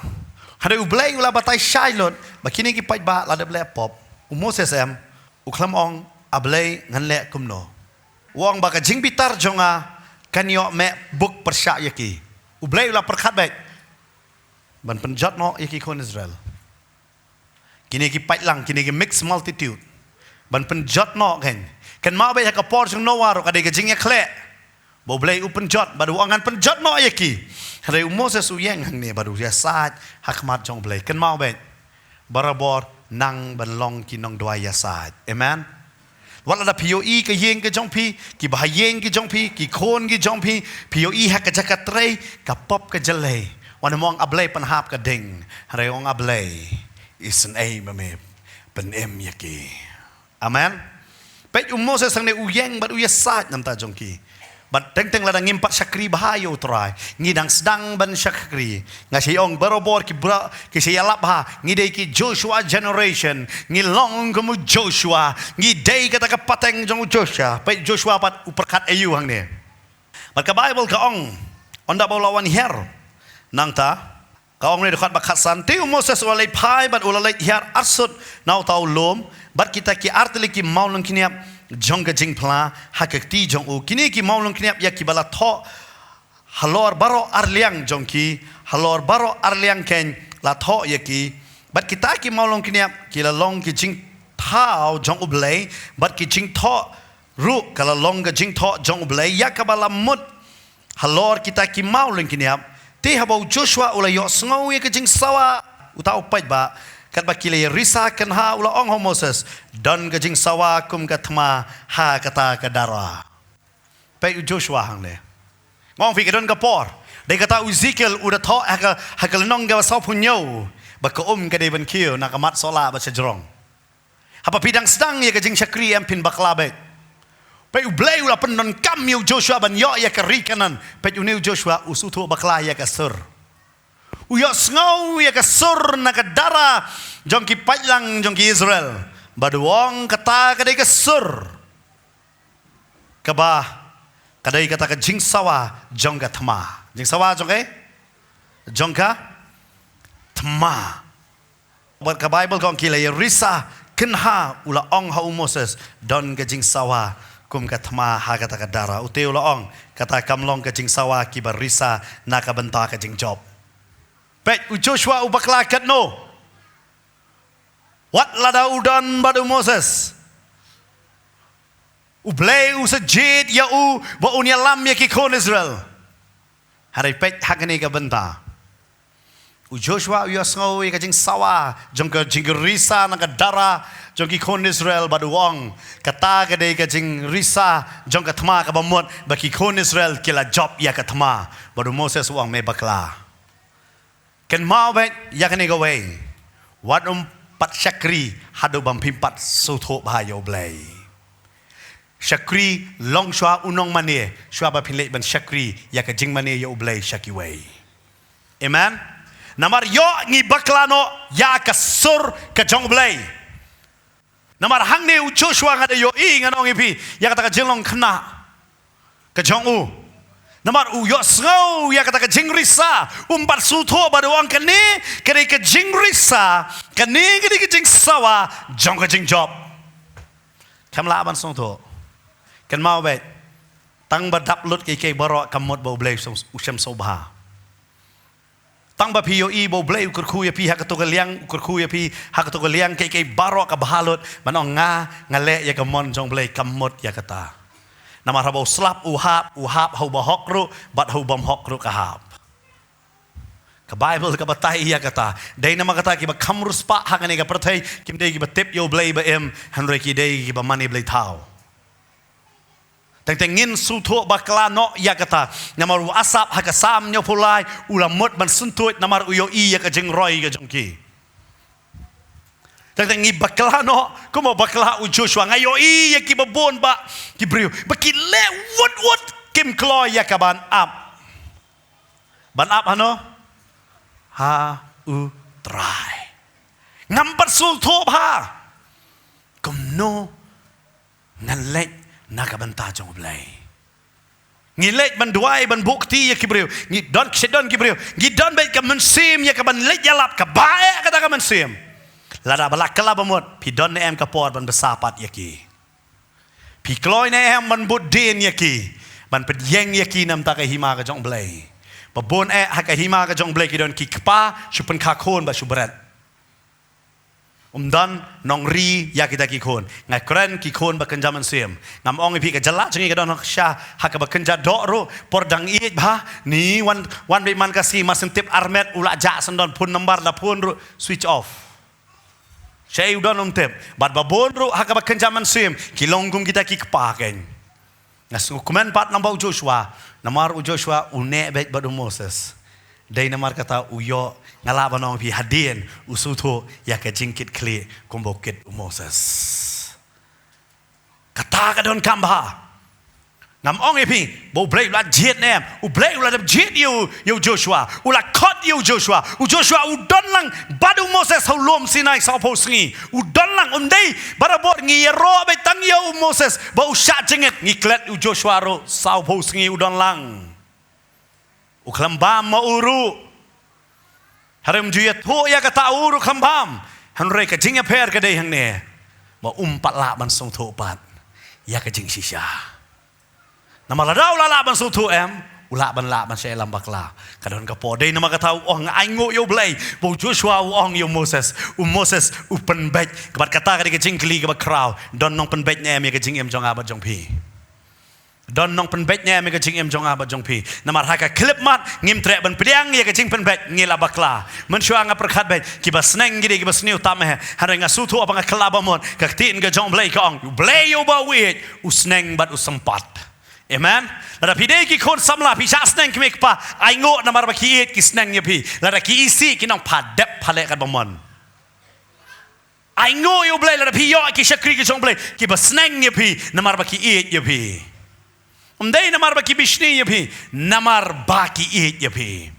Hynrei u Blei u la batai shai lut ba kine ki paidbah la dep leh pop. U Moses em, u khlem ong, A Blei ngan leh kumno. U ong ba ka jingbitar jong nga kan ïoh meh buk pyrshah ïa ki. U Blei u la pyrkhat beit ban pynjot noh ïa ki khun Israel. Kine ki paidlang, kine ki mixed multitude. Ban pynjot noh kein. Kynmaw beit ha ka por jong Noah ruh ka dei ka jingïakhleh. Ba u Blei u pynjot, bad u ong ngan pynjot noh ïa ki. Hynrei u Moses u ïeng hangne bad u ïasaid ha khmat jong u Blei. Kynmaw beit. Barabor nang ban long ki nongduwai ïasaid. Amen. Wat lada phi ïohi ka ïing ka jong phi, ki bahaïing ki jong phi, ki khun ki jong phi, phi ïohi ha ka jaka trei, ka pop ka jyllei. Wan mong A Blei pynhap ka ding, hynrei ong A Blei, isynei ma me, pynim ïa ki. Amen. Peit u Moses hangne u ïeng bad u ïasaid namar jong ki. Bad teng teng lada ngim pat shakri bha ïa u Trai. Ngi dang sdang ban shakri. Nga sa ong barabor ki bra ki sa ïalap bha. Ngi dei ki Joshua generation. Ngi long kum u Joshua. Ngi dei kata ka pateng jong u Joshua. Peit Joshua pat u pyrkhat aïu hangne. Bad ka Bible ka ong. Ynda ba u la wan hiar. Nangta. Ka ong ne dkhot ba khatsan, te u Moses u la leit phai bad u la leit hiar arsut na uta u lum, bad kita ki artylli ki mawlyngkniap jong ka jingphla ha ka kti jong u. Kine ki mawlyngkniap ïa kiba la thoh halor baroh arliang jong ki, halor baroh arliang kein la thoh ïa ki. Bad kita ki mawlyngkniap ki la long ki jingthaw jong U Blei, bad ki jingthoh ruh ka la long ka jingthoh jong U Blei ïa kaba la mut halor kita ki mawlyngkniap. Te haba u Joshua u la ïohsngew ïa ka jingsawa uta u paidbah, katba ki la ïarisa kynha u la ong ha u Moses, don ka jingsawa kum ka thma ha kata ka dara. Peit u Joshua hangne. Nga ong phi ka don ka por. Dei kata u Ezekiel u da thoh ha ka, ha ka lynnong kaba sawphew hynñiew. Ba ka um ka dei ban kiew na ka mat sohlah bad shajrong. Haba phi dang sdang ïa ka jingshakri em phin bakla beit. Peit U Blei u la pyndonkam ïa u Joshua ban ïoh ïa ka ri Kanaan. Peit une u Joshua u sngewthuh bakla ïa ka sur. U ïohsngew ïa ka sur na ka dara jong ki paidlang jong ki Israel. Bad u ong kata ka dei ka sur. Kaba ka dei kata ka jingsawa jong ka thma. Jingsawa jong ka? Jong ka thma. Bad ka Bible ka ong ki la ïarisa kynha u la ong ha u Moses, don ka jingsawa kum ka thma ha kata ka dara. Ute u la ong, kata kam long ka jingsawa kiba risa na ka bynta ka jingjop. Peit u Joshua u bakla katno. Wat lada u don bad u Moses. U Blei u sa jied ïa u ba un ïalam ïa ki khun Israel. Hynrei peit ha kane ka bynta. U Joshua u ïohsngew ïa ka jingsawa jong ka jingrisa na ka dara jong ki khun Israel bad u ong, kata ka dei ka jingrisa jong ka thma kaba mut ba ki khun Israel ki la jop ïa ka thma. Bad u Moses u ong me bakla. Kynmaw beit ïa kane kawei. Wat ym pat shakri haduh ba phim pat sngewthuh bha ïa U Blei. Shakri long shuwa u nongmane, shuwa ba phin leit ban shakri ïa ka jingmane ïa U Blei sha kiwei. Amen. Namar ïoh ngi bakla noh ïa ka sur ka jong U Blei. Namar hangne u Joshua nga da ïohi ngan ong ïa phi ïa kata ka jinglong khynnah ka jong u. Namar u ïohsngew ïa kata ka jingrisa, um pat sngewthuh bad u ong kane ka dei ka jingrisa, kane ka dei ka jingsawa jong ka jingjop. Kam lah ban sngewthuh. Kynmaw beit. Tang ba dap lut kiei kiei baroh ka mut ba U Blei u shem sngewbha. Tang ba phi ïohi ba U Blei u kyrkhu ïa phi ha kato ka liang, u kyrkhu ïa phi ha kato ka liang, kaei kaei baroh ka bha lut, ban ong nga, nga leh ïa ka mon jong U Blei, kam mut ïa kata. Namar haba u slap u hap, u hap ha u bahok ruh, bad ha u bymhok ruh ka hap. Ka Baibl ka batai ïa kata. Dei namar kata kiba kham riewspah ha kane ka pyrthei, kim dei kiba tip ïa U Blei ba im, hynrei ki dei kiba mane blei thaw. Teng teng ngin sngewthuh bakla noh ïa kata. Namar u Asaph ha ka Salm hynñiewphew lai, u la mut ban syntuid namar u ïohi ïa ka jingroi ka jong ki. Teng teng ngi bakla noh, kumba bakla u Joshua, nga ïohi ïa kiba bun ba ki briew ba ki leh wut wut, kim kloi ïa ka ban ap. Ban ap hano? Ha U Trai. Ngam pat sngewthuh bha. Kumno ngan leit na ka bynta jong U Blei? Ngi leit ban duwai, ban buh kti ïa ki briew. Ngi don, sha don ki briew. Ngi don beit ka mynsiem ïa ka ban leit ïalap, kaba eh kata ka mynsiem. Lada ba la kylla ba mut, phi don ne em ka por ban bsa pat ïa ki? Phi kloi ne em ban bud dien ïa ki, ban pynïeng ïa ki na bynta ka hima ka jong U Blei? Ba bun eh ha ka hima ka jong U Blei ki don ki kpa, shu pynkha khun bad shu bret. Um don nongri ïa kita ki khun. Nga kren ki khun ba kynja mynsiem. Ngam ong ïa phi, ka jylla jong ngi ka don sha ha kaba kynja doh ruh, por dang ïeit bha, ni wan, wan beit man ka sngi, mar shen tip armet u la jah shen, don phone number la phone ruh switch off. Shaei u don um tip. Bad ba bun ruh ha kaba kynja mynsiem, ki long kum kita ki kpa kein. Nga sngewkmen pat namar u Joshua, namar u Joshua u neh beit bad u Moses. Dei namar kata u ïoh, nga lah ban ong ïa phi, hadien u sngewthuh ïa ka jingkitkhlieh kumba u kit u Moses. Kata ka donkam bha. Ngam ong ïa phi ba U Blei u la jied ne em. U Blei u la dep jied ïa u, ïa u Joshua. U la khot ïa u Joshua. U Joshua u don lang bad u Moses ha u lum Sinai sawphew sngi. U don lang, um dei barabor ngi ïaroh beit tang ïa u Moses ba u shah jingit, ngi klet u Joshua ruh sawphew sngi u don lang. U khlem bam ma u ruh. Hynrei um ju ïathuh ïa kata, u ruh khlem bam. Hynrei ka jingïapher ka dei hangne, ba um pat lah ban sngewthuh pat ïa ka jingshisha. Namar lada u la lah ban sngewthuh em, u lah ban, lah ban shah ïalam bakla. Ka don ka por, dei namar kata u ong, ainguh ïa U Blei ba u Joshua u ong ïa u Moses, u Moses u pynbeit. Bad kata ka dei ka jingkylli kaba khraw. Don nongpynbeit ne em ïa ka jingim jong nga bad jong phi? Don nongpynbeit ne em ïa ka jingim jong nga bad jong phi? Namar ha ka khyllipmat ngim treh ban pdiang ïa ka jingpynbeit, ngi la bakla. Mynshuwa nga pyrkhat beit, kiba sneng ki dei kiba sniew tam eh. Hynrei nga sngewthuh ba nga kylla ba mut, ka ktien ka jong U Blei ka ong, U Blei uba u ïeit u sneng bad u sympat. Amen. Lada phi dei ki khun samla, phi shah sneng kmie kpa, ainguh namar ba ki ïeit ki sneng ïa phi. Lada ki isih ki nang pha dep pha leh kat ba mon. Ainguh ïa U Blei lada phi ïoh ki shakri ki jong U Blei kiba sneng ïa phi namar ba ki ïeit ïa phi. Um dei namar ba ki bishni ïa phi, namar ba ki ïeit ïa phi.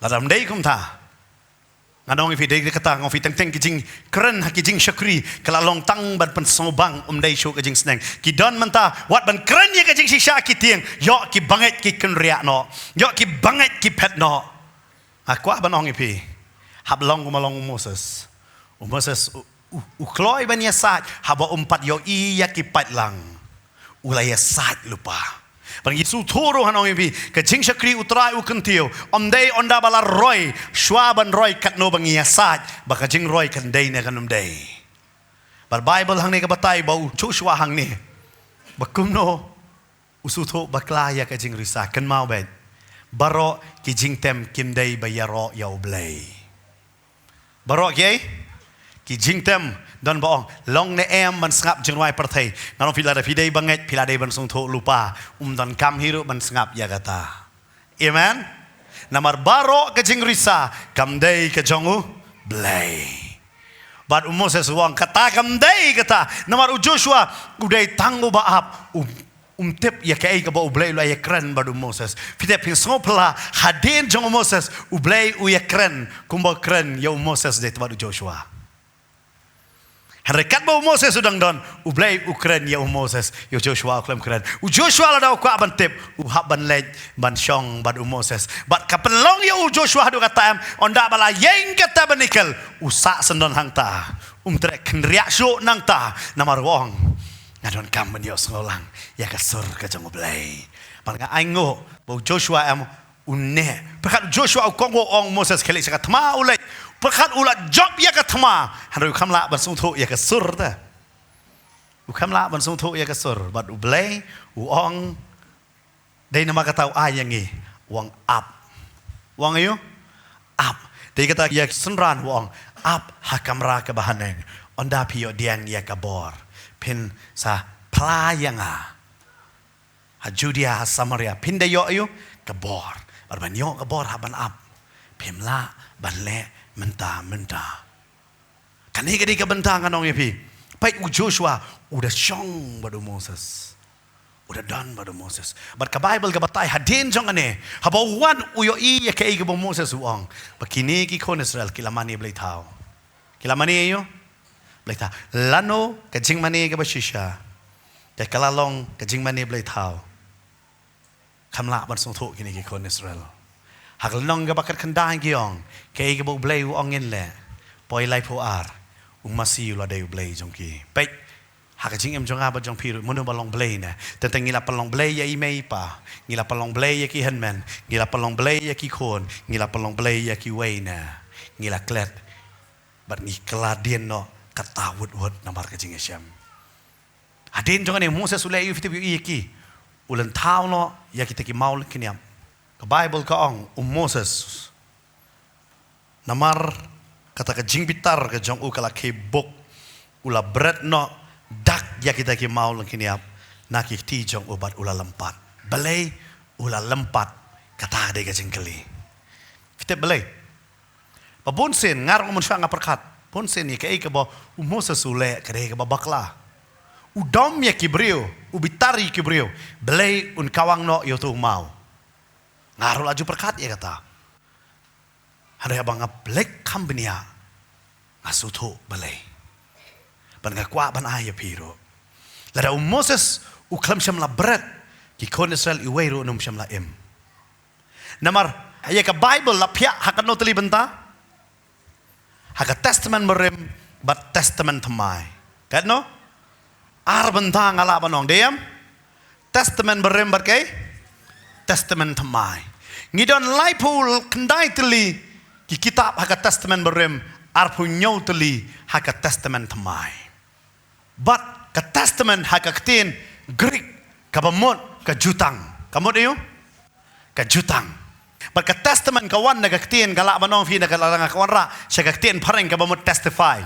Lada um dei kumta, ngan ong ïa phi, dei kata nga ong ïa phi, teng teng ki jingkren ha ki jingshakri ka la long tang ban pynsngewbang, um dei shuh ka jingsneng. Ki don mynta wat ban kren ïa ka jingshisha ki tieng, ïoh ki bangeit ki kynriah noh, ïoh ki bangeit ki phet noh. Nga kwah ban ong ïa phi, hap long kumba long u Moses. U Moses u, u, u kloi ban ïasaid, haba um pat ïohi ïa ki paidlang, u la ïasaid lypa. Bad ngi sngewthuh ruh, ngan ong ïa phi, ka jingshakri U Trai u kyntiew, ym dei ynda ba la roi, shuwa ban roi katno ba ngi ïasaid ba ka jingroi kan dei ne kan ym dei. Bad Baibl hangne ka batai ba u Joshua hangne, ba kumno u sngewthuh bakla ïa ka jingrisa. Kynmaw beit, baroh ki jingtem kim dei ba ïaroh ïa U Blei. Baroh ki, ki jingtem, don ba ong, long ne em ban sngap jingrwai pyrthei? Ngan ong ïa phi, lada phi dei bangeit, phi la dei ban sngewthuh lypa, um donkam hi ruh ban sngap ïa kata. Amen. Namar baroh ka jingrisa kam dei ka jong U Blei. Bad u Moses u ong kata kam dei kata. Namar u Joshua u dei tang uba ap, u, um tip ïa kaei kaba U Blei u la ïakren bad u Moses. Phi tip, phin sngewphylla, hadien jong u Moses U Blei u ïakren kumba u kren ïa u Moses dei bad u Joshua. Hynrei katba u Moses u dang don, U Blei u kren ïa u Moses, ïa u Joshua u khlem kren. U Joshua lada u kwah ban tip, u hap ban leit ban shong bad u Moses. Bad ka pynlong ïa u Joshua haduh katta em, ynda ba la ïeng ka tabernakl, u sah shen don hangta. Um treh kynriah shuh nangta, namar u ong, nga donkam ban ïohsngew lang ïa ka sur ka jong U Blei. Bad nga ainguh ba u Joshua em, U neh. Pyrkhat u Joshua u kohnguh, ong Moses, khie leit sha ka thma, u leit. Pyrkhat u la jop ïa ka thma. Hynrei u kham lah ban sngewthuh ïa ka sur te. U kham lah ban sngewthuh ïa ka sur. Bad U Blei u ong, dei namar kata u ai ïa ngi, u ong ap. U ong aïu? Ap. Dei kata ïa ki synran u ong, ap ha kamra kaba haneng. Ynda phi ïoh pdiang ïa ka bor, phin sa phla ïa nga. Ha Judea, ha Samaria, phin da ïoh aïu? Ka bor. Bad ban ïoh ka bor hap ban ap. Phim lah ban leh mynta mynta. Kane ka dei ka bynta ngan ong ïa phi. Peit u Joshua, u da shong bad u Moses. U da don bad u Moses. Bad ka Baibl ka batai hadien jong kane, haba u wan u ïohi ïa kaei kaba u Moses u ong, ba kine ki khun Israel ki la mane blei thaw. Ki la mane aïu? Blei thaw. Lano ka jingmane kaba shisha? Ka la long ka jingmane blei thaw. Kham lah ban sngewthuh kine ki khun Israel. Ha ka lynnong kaba khatkhyndai ki ong, kaei kaba U Blei u ong ngin leh. Poi laiphew ar, u Masi u la dei U Blei jong ki. Peit, ha ka jingim jong nga bad jong phi ruh, mano ba long blei ne? Teng teng ngi la pynlong blei ïa i mei i pa, ngi la pynlong blei ïa ki hynmen, ngi la pynlong blei ïa ki khun, ngi la pynlong blei ïa kiwei ne. Ngi la klet bad ngi kylla dien noh kata wut wut namar ka jingïashem. Hadien jong kane u Moses u leh aïu, phi tip ïa ki? U lynthaw noh ïa kita ki maw lyngkniap. Ka Baibl ka ong, u Moses, namar kata ka jingbitar ka jong u ka la khie buk, u la bret noh dak ïa kita ki maw lyngkniap na ki kti jong u bad u la lympat. Balei u la lympat? Kata ka dei ka jingkylli. Phi tip balei? Ba bun sien, nga ruh nga mynshuwa nga pyrkhat, bun sien ïa kaei kaba u Moses u leh ka dei kaba bakla. U dom ïa ki briew, u bitar ïa ki briew, balei un kawang noh ïa uto u maw? Nga ruh la ju pyrkhat ïa kata. Hynrei haba nga leit kham bniah, nga sngewthuh balei. Bad nga kwah ban ai ïa phi ruh. Lada u Moses u khlem shym la bret, ki khun Israel iwei ruh ym shym la im. Namar ïa ka Baibl la phiah ha katno tylli bynta? Ha ka Testament Barim bad Testament Thymmai. Katno? Ar bynta nga lah ban ong, dei em? Testament Barim bad kaei? Testament Thymmai. Ngi don laiphew khyndai tylli ki kitab ha ka Testament Barim, arphew hynñiew tylli ha ka Testament Thymmai. Bad ka Testament ha ka ktien Greek kaba mut ka jutang. Ka mut aïu? Ka jutang. Bad ka Testament ka wan na ka ktien, ka lah ban ong phi, na ka, la nga ka wanrah sha ka ktien phareng kaba mut testify.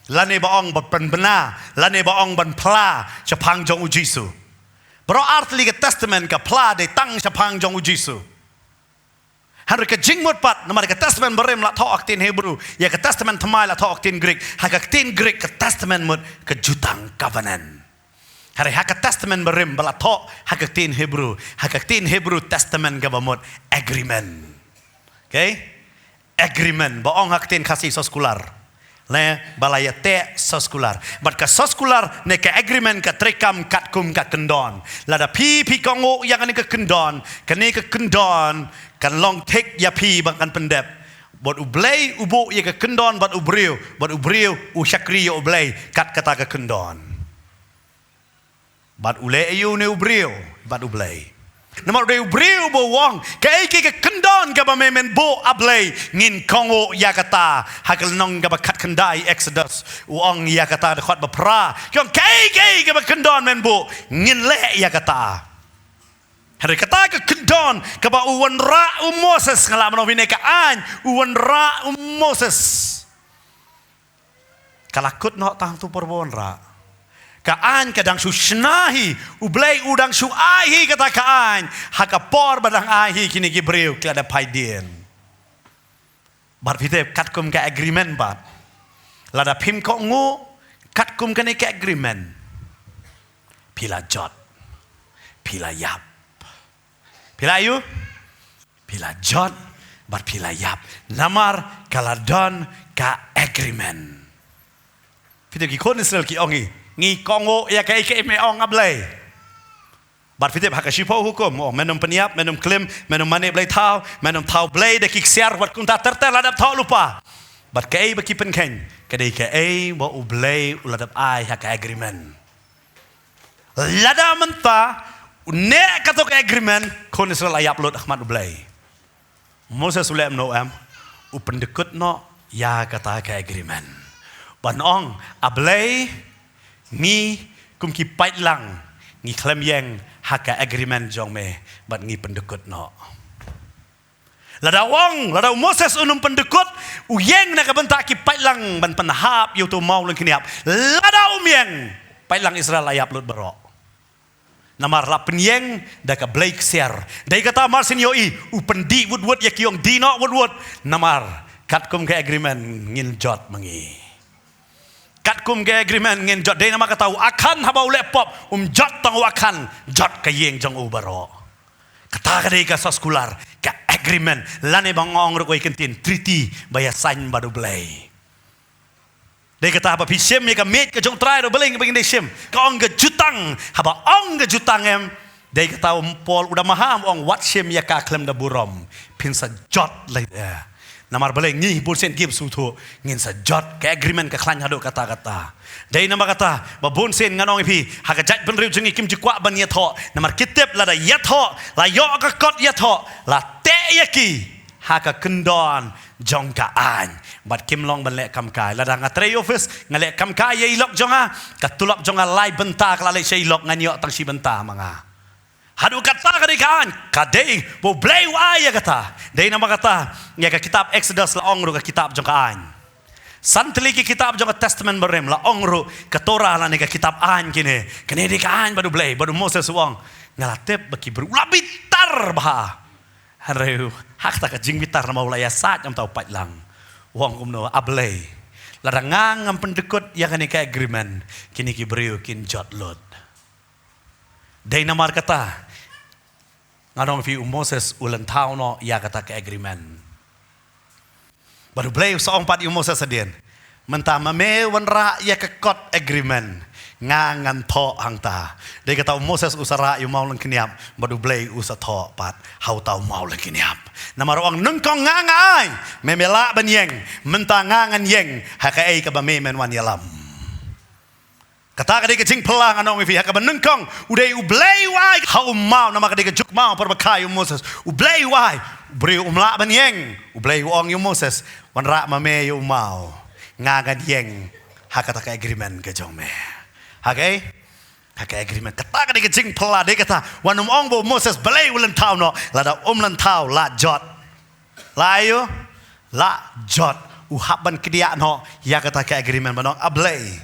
Lane ba ong ban pynbna, lane ba ong ban phla shaphang jong u Jisu. Baroh ar tylli ka Testament ka phla dei tang shaphang jong u Jisu. Hynrei ka jingmut pat, namar ka Testament Barim la thoh ha ka ktien Hebru, ïa ka Testament Thymmai la thoh ha ka ktien Greek, ha ka ktien Greek ka Testament mut ka jutang, covenant. Hynrei ha ka Testament Barim ba la thoh ha ka ktien Hebru, ha ka ktien Hebru Testament kaba mut agreement. Okay? Agreement, ba ong ha ka ktien Khasi soskular. Ne, ba la ïateh soskular. Bad ka soskular ne ka agreement ka treikam katkum ka kyndon. Lada phi, phi kohnguh ïa kane ka kyndon, kane ka kyndon kan long thik ïa phi ba kan pyndep. Bad U Blei u buh ïa ka kyndon bad u briew, bad u briew u shakri ïa U Blei kat kata ka kyndon. Bad u leh aïu une u briew bad U Blei? Namar u dei u briew ba u ong, kaei kaei ka kyndon kaba me men buh, A Blei, ngin kohnguh ïa kata. Ha ka lynnong kaba khatkhyndai Exodus u ong ïa kata, dkhot ba phra, ki ong, kaei kaei kaba kyndon men buh, ngin leh ïa kata. Hynrei kata ka kyndon kaba u wanrah u Moses, nga lah ban ong phi ne, ka aiñ u wanrah u Moses, ka la kut noh tang tu por ba wanrah. Ka aiñ ka dang shu shna hi, U Blei u dang shu ai hi kata ka aiñ ha ka por ba dang ai hi kine ki briew ki la dep phai dien. Bad phi tip katkum ka agreement pat, lada phim kohnguh katkum kane ka agreement, phi la jot, phi la ïap. Phi la aïu? Phi la jot bad phi la ïap. Namar ka la don ka agreement. Phi tip ki khun Israel ki ong hi, ngi kohnguh ïa kaei kaei me ong, A Blei. Bad phi tip ha ka Shiphew Hukum, oh, men ym pynïap, men ym klim, men ym mane blei thaw, men ym thaw blei da ki ksiar, bad kumta ter ter la dep thoh lypa. Bad kaei ba ki pynkheiñ? Ka dei kaei ba U Blei u la dep ai ha ka agreement. Lada mynta u neh kato ka agreement, khun Israel la ïap lut ha khmat U Blei. Moses u leh kumno em? U pyndkut noh ïa kata ka agreement. Ban ong, A Blei, ngi kum ki paidlang ngi khlem ïeng ha ka agreement jong me, bad ngi pyndkut noh. Lada u ong, lada u Moses un ym pyndkut, u ïeng na ka bynta ki paidlang ban pynhap ïa uto u maw lyngkniap. Lada um ïeng, paidlang Israel la ïap lut baroh. Namar la pynïeng da ka blei ksiar. Dei kata mar shen ïohi, u pyndih wut wut ïa ki, ong dih noh wut wut. Namar katkum ka agreement ngin jot ma ngi. Katkum ka agreement ngin jot. Dei namar kata u Akhan haba u leh pop, um jot tang u Akhan, jot ka ïing jong u baroh. Kata ka dei ka soskular, ka agreement, lane ba nga ong ruh ïa ka ktien treaty ba ïa sign bad U Blei. Dei kata haba phi shim ïa ka miej ka jong U Trai ruh, balei ba ngin dei shim? Ka ong ka jutang, haba ong ka jutang em, dei kata u Paul u da maham, u ong wat shim ïa ka khlem da burom, phin sa jot lei. Namar balei? Ngi bunsien kim sngewthuh, ngin sa jot, ka agreement ka khlaiñ haduh katta katta. Dei namar kata ba bunsien ngan ong ïa phi, ha ka jaitbynriew jong ngi kim ju kwah ban ïathoh, namar ki tip lada ïathoh, la ïoh ka kot ïathoh, la teh ïa ki ha ka kyndon jong ka aiñ. Bad kim long ban leh kam kai. Lada nga trei office, nga leh kam kai ïa i lok jong nga, ka tulop jong nga lai bynta ka la leit sha i lok, ngan ïoh tang shi bynta ma nga. Haduh katta ka dei ka aiñ, ka dei ba U Blei u ai ïa kata. Dei namar kata, ïa ka kitab Exodus la ong ruh ka kitab jong ka aiñ. San tylli ki kitab jong ka Testament Barim la ong ruh ka Torah lane ka kitab aiñ kine. Kane dei ka aiñ bad U Blei, bad u Moses u ong, nga la tip ba ki briew la bitar bha. Hynrei ha kata ka jingbitar namar u la ïasaid namar uta u paidlang, u ong kumno, A Blei, lada nga ngam pyndkut ïa kane ka agreement, kine ki briew kin jot lut. Dei namar kata ngan ong ïa phi, u Moses u lynthaw noh ïa kata ka agreement. Bad U Blei u sa ong pat ïa u Moses hadien, mynta ma me wanrah ïa ka kot agreement, nga ngan thoh hangta. Dei kata u Moses u sa rah ïa u maw lyngkniap, bad U Blei u sa thoh pat ha uta u maw lyngkniap. Namar u ong nyngkong nga nga ai, me me lah ban ïeng, mynta nga ngan ïeng ha kaei kaba me men wan ïalam. Kata ka dei ka jingphylla, ngan ong ïa phi, ha kaba nyngkong u dei U Blei u ai ha u maw, namar ka dei ka juk maw por ba kha ïa u Moses. U Blei u ai, u briew um lah ban ïeng. U Blei u ong ïa u Moses, wanrah ma me ïa u maw, nga ngan ïeng ha kata ka agreement ka jong me. Ha kaei? Ha ka agreement. Kata ka dei ka jingphylla, dei kata, wat nym ong ba u Moses balei u lynthaw noh, lada um lynthaw la jot. La ïoh, la jot. U hap ban kdiah noh ïa kata ka agreement, ban ong, A Blei,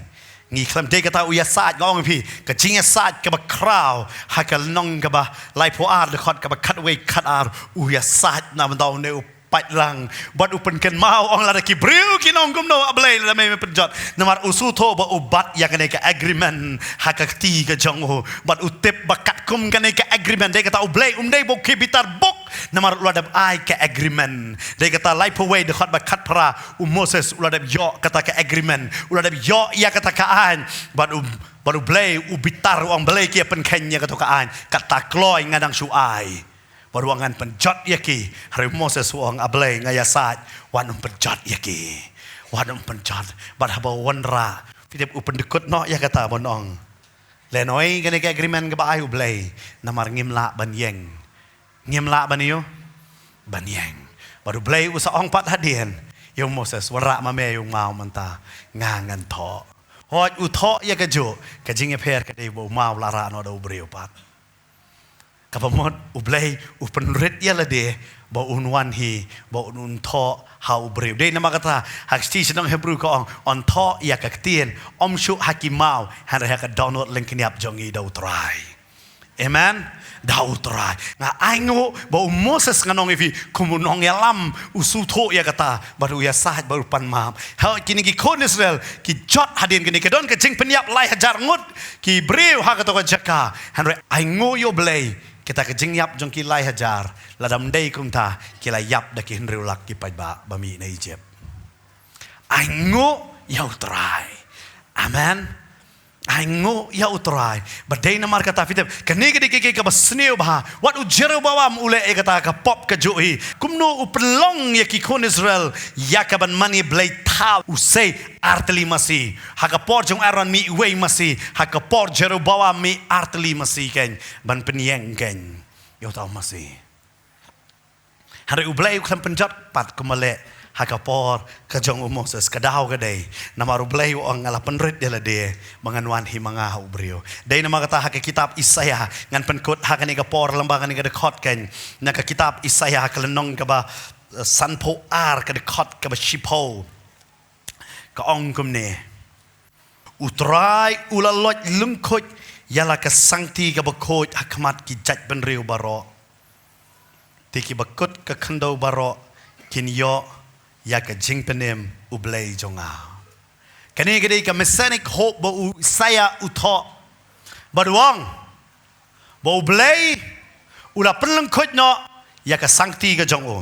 ngi khlem, dei kata u ïasaid, nga ong ïa phi, ka jingïasaid kaba khraw ha ka lynnong kaba laiphew ar, dkhot kaba khatwei khatar, u ïasaid na bynta une u paidlang, bad u pynkynmaw, ong, lada ki briew kin ong kumno, A Blei, lada me me pynjot. Namar u sngewthuh ba u bat ïa kane ka agreement ha ka kti ka jong u, bad u tip ba katkum kane ka agreement, dei kata U Blei um dei ba u khie bitar bok, namar u la dep ai ka agreement. Dei kata laiphew wei dkhot ba khatphra, u Moses u la dep ïoh kata ka agreement, u la dep ïoh ïa kata ka aiñ, bad u, bad U Blei u bitar, u ong, balei ki ïa pynkheiñ ïa kata ka aiñ, kata kloi nga dang shu ai. Bad u ong ngan pynjot ïa ki. Hynrei u Moses u ong, A Blei, nga ïasaid, wat nym pynjot ïa ki. Wat nym pynjot. Bad haba wanrah, phi tip, u pyndkut noh ïa kata ban ong, lehnoh kane ka agreement kaba ai U Blei, namar ngim lah ban ïeng. Ngim lah ban ïoh, ban ïeng. Bad U Blei u sa ong pat hadien ïa u Moses, wanrah ma me ïa u maw mynta, nga ngan thoh. Hooid, u thoh ïa kajuh, ka jingïapher ka dei ba u maw la rah noh da u briew pat. Kaba mut U Blei u pynrit ïa lade ba un wan hi, ba un, un thoh ha u briew. Dei namar kata ha ka shithi sha ki nong Hebru ka ong, yn thoh ïa ka ktien, ym shuh ha ki maw, hynrei ha ka dohnud lyngkniap jong ngi da U Trai. Amen. Da U Trai. Nga ainguh ba u Moses, ngan ong ïa phi, kum u nongïalam, u sngewthuh ïa kata, bad u ïasaid bad u pan map. Ha kine ki khun Israel ki jot hadien kane, ka don ka jingpynïap lai hajar ngut ki briew ha kato ka jaka. Hynrei ainguh ïa U Blei, kita ka jingïap jong ki lai hajar, lada ym dei kumta, ki la ïap da ki hynriew lak ki paidbah ba mih na Egypt. Ainguh ïa U Trai. Amen. Ainguh ïa U Trai. Bad dei namar kata, phi tip, kane ka dei ka, ka, kaba sniew bha. Wat u Jeroboam u leh ïa kata ka pop kajuh hi. Kumno u pynlong ïa ki khun Israel ïa kaban mane blei thaw, u sei ar tylli masi. Ha ka por jong Aaron mih wei masi. Ha ka por Jeroboam mih ar tylli masi kein, ban pynïeng kein ïa uta u masi. Hynrei U Blei u khlem pynjot pat kumba leh ha ka por ka jong u Moses, ka daw ka dei. Namar U Blei u ong, nga la pynrit ïa lade ba ngan wan hi ma nga ha u briew. Dei namar kata ha ka kitab Isaïah ngan pynkut ha kane ka por lyngba kane ka dkhot kein. Na ka kitab Isaïah ha ka lynnong kaba, eh, sanphew ar, ka dkhot kaba shiphew. Ka ong kumne. U Trai u la loit lyngkhuid ïa la ka sangti kaba khuid ha khmat ki jaitbynriew baroh. Te kiba kut ka khyndew baroh kin ïoh ïa ka jingpynim U Blei jong nga. Kane ka dei ka messianic hope ba u Isaïah u thoh. Bad u ong ba U Blei u la pynlyngkhuid noh ïa ka sangti ka jong u.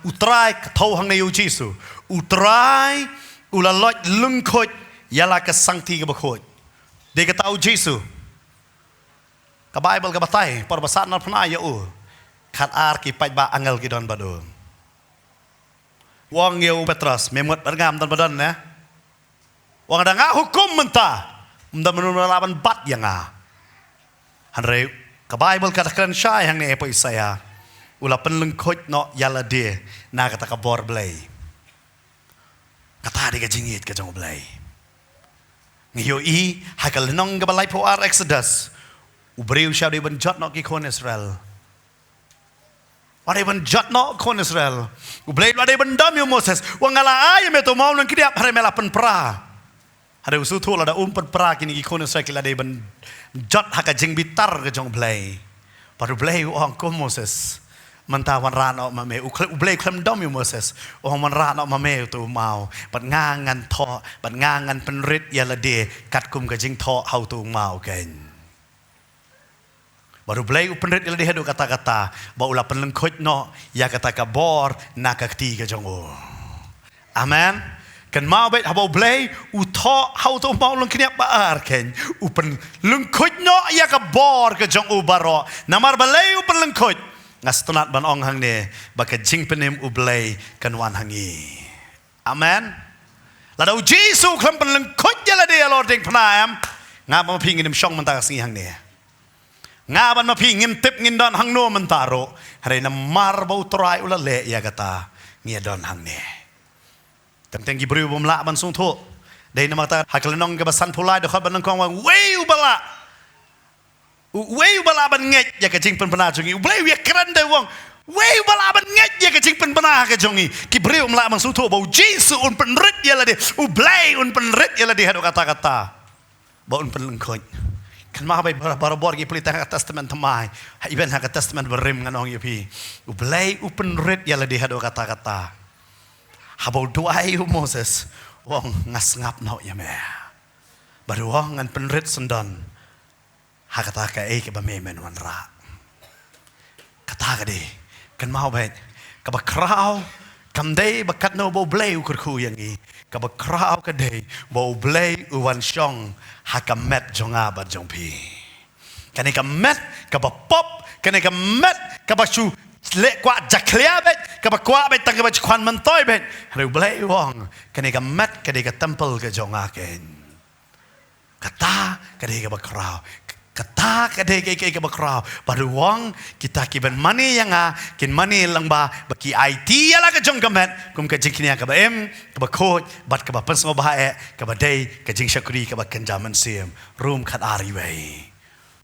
U Trai, ka thoh hangne ïa u Jisu. U Trai u la loit lyngkhuid ïa la ka sangti kaba khuid. Dei kata u Jisu. Ka Baibl ka batai, por ba sahnarphna ïa u, khatar ki paidbah angel ki don bad u. U ong ïa u Petros, me mut bad nga, ym don ba don ne? U ong, lada nga hukum mynta, ym don mano ba lah ban bat ïa nga. Hynrei ka Baibl ka da kren shai hangne ha u Isaïah, u la pynlyngkhuid noh ïa lade na kata ka bor Blei. Kata dei ka jingïeit ka jong U Blei. Ngi ïohi ha ka lynnong kaba laiphew ar Exodus, u briew u la dei ban jot noh ki khun Israel. U la dei ban jot noh khun Israel. U Blei u la dei ban dom ïa u Moses. U ong, nga la ai ïa me uto u maw lyngkniap, hynrei me la pynpra. Hynrei u sngewthuh, lada um pynpra, kine ki khun Israel ki la dei ban jot ha ka jingbitar ka jong U Blei. Bad U Blei u ong, ko Moses, mynta wanrah noh ma me. U khle-, U Blei u khlem dom ïa u Moses. U ong, wanrah noh ma me uto u maw. Bad nga ngan thoh, bad nga ngan pynrit ïa lade katkum ka jingthoh ha uto u maw kein. Bad U Blei u pynrit ïa lade haduh katta katta, ba u la pynlyngkhuid noh ïa kata ka bor na ka kti ka jong u. Amen. Kynmaw beit, haba U Blei u thoh ha uto u maw lyngkniap ba ar kein, u pynlyngkhuid noh ïa ka bor ka jong u baroh. Namar balei u pynlyngkhuid? Nga sngewtynnat ban ong hangne ba ka jingpynim U Blei kan wan ha ngi. Amen. Lada u Jisu u khlem pynlyngkhuid ïa lade halor diengphna, em, nga bad ma phi ngin ym shong mynta ka sngi hangne. Nga bad ma phi ngim tip ngin don hangno mynta ruh. Hynrei namar ba U Trai u la leh ïa kata, ngi ïa don hangne. Teng teng ki briew bym lah ban sngewthuh. Dei namar kata ha ka lynnong kaba sanphew lai, dkhot ba nyngkong, u ong, uwei uba lah, uwei uba lah ban ngeit ïa ka jingpynbna jong ngi. U Blei u ïakren da u ong, uwei uba lah ban ngeit ïa ka jingpynbna ka jong ngi. Ki briew ym lah ban sngewthuh ba u Jisu un pynrit ïa lade, U Blei un pynrit ïa lade haduh katta katta ba un pynlyngkhuid. Kynmaw beit, bar-, barabor ngi pule tang ha ka Testament Thymmai, ha, even ha ka Testament Barim, ngan ong ïa phi, U Blei u pynrit ïa lade haduh katta katta. Haba u duwai ïa u Moses, u ong, nga sngap noh ïa me. Bad u ong, ngan pynrit syndon ha kata kaei kaba me men wanrah. Kata ka dei, kynmaw beit, kaba khraw kam dei ba katno ba U Blei u kyrkhu ïa ngi. Kaba khraw ka dei ba U Blei u wan shong ha ka met jong nga bad jong phi. Kane ka met kaba pop, kane ka met kaba shu leh kwah jakhlia beit, kaba kwah beit tang kaba shu khwan myntoi beit. Hynrei U Blei u ong, kane ka met ka dei ka temple ka jong nga kein. Kata ka dei kaba khraw. Kata ka dei ka, ka, kaba khraw. Bad u ong, kita kiban mane ïa nga kin mane lyngba ba ki aiti ïa la ka jong ka met kum ka jingkñia kaba im, kaba khuid, bad kaba pynsngewbha eh, kaba dei ka jingshakri kaba kynja mynsiem. Rom khatar, wei.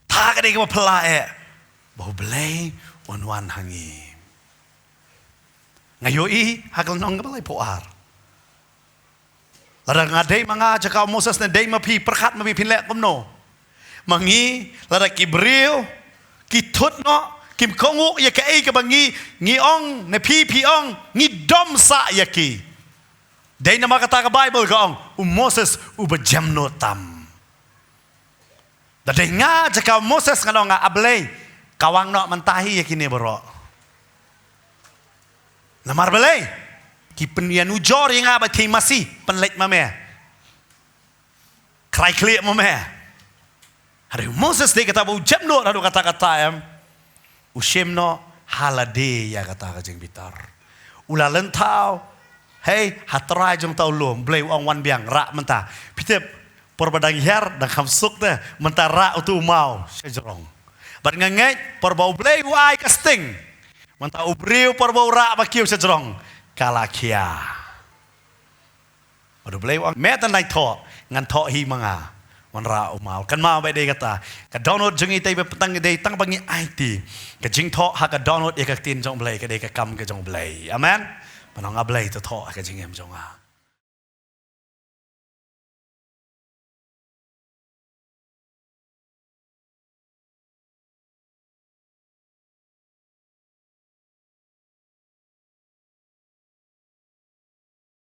Kata ka dei kaba phylla eh ba U Blei un wan ha ngi. Nga ïohi ha ka lynnong kaba laiphew ar. Lada nga dei ma nga jaka u Moses ne dei ma phi, pyrkhat ma phi phin leh kumno. Ma ngi, lada ki briew ki thut noh, kim kohnguh ïa kaei kaba ngi, ngi ong, ne phi, phi ong, ngi dom sah ïa ki. Dei namar kata ka Baibl ka ong, u Moses uba jemnud tam. Da dei nga jaka u Moses ngan ong, A Blei, kawang noh mynta hi ïa kine baroh. Namar balei? Ki pynïanujor ïa nga bad ki masi, pynleit ma me. Krai khlieh ma me. Hynrei u Moses dei kata ba u jemnud haduh katta katta, em. U shim noh ha lade ïa kata ka jingbitar. U la lynthaw, hei, ha trai jong uta u lum, Blei u ong wan biang, rah mynta. Phi tip, por ba dang hiar, dang kham suk te, mynta rah uto u maw shajrong. Bad nga ngeit, por ba U Blei u ai ka sting, Mynta u briew por ba u rah ba kiew sha jrong, ka la khia. Bad U Blei u ong, me tang dang thoh, ngan thoh hi ma nga. Wanrah u maw. Kynmaw ba dei kata, ka download jong ngi te ba tang dei tang ba ngi aiti. Ka jingthoh ha ka download ïa ka ktien jong U Blei, ka dei ka kam ka jong U Blei. Amen. Ban ong, A Blei, to thoh ha ka jingim jong nga.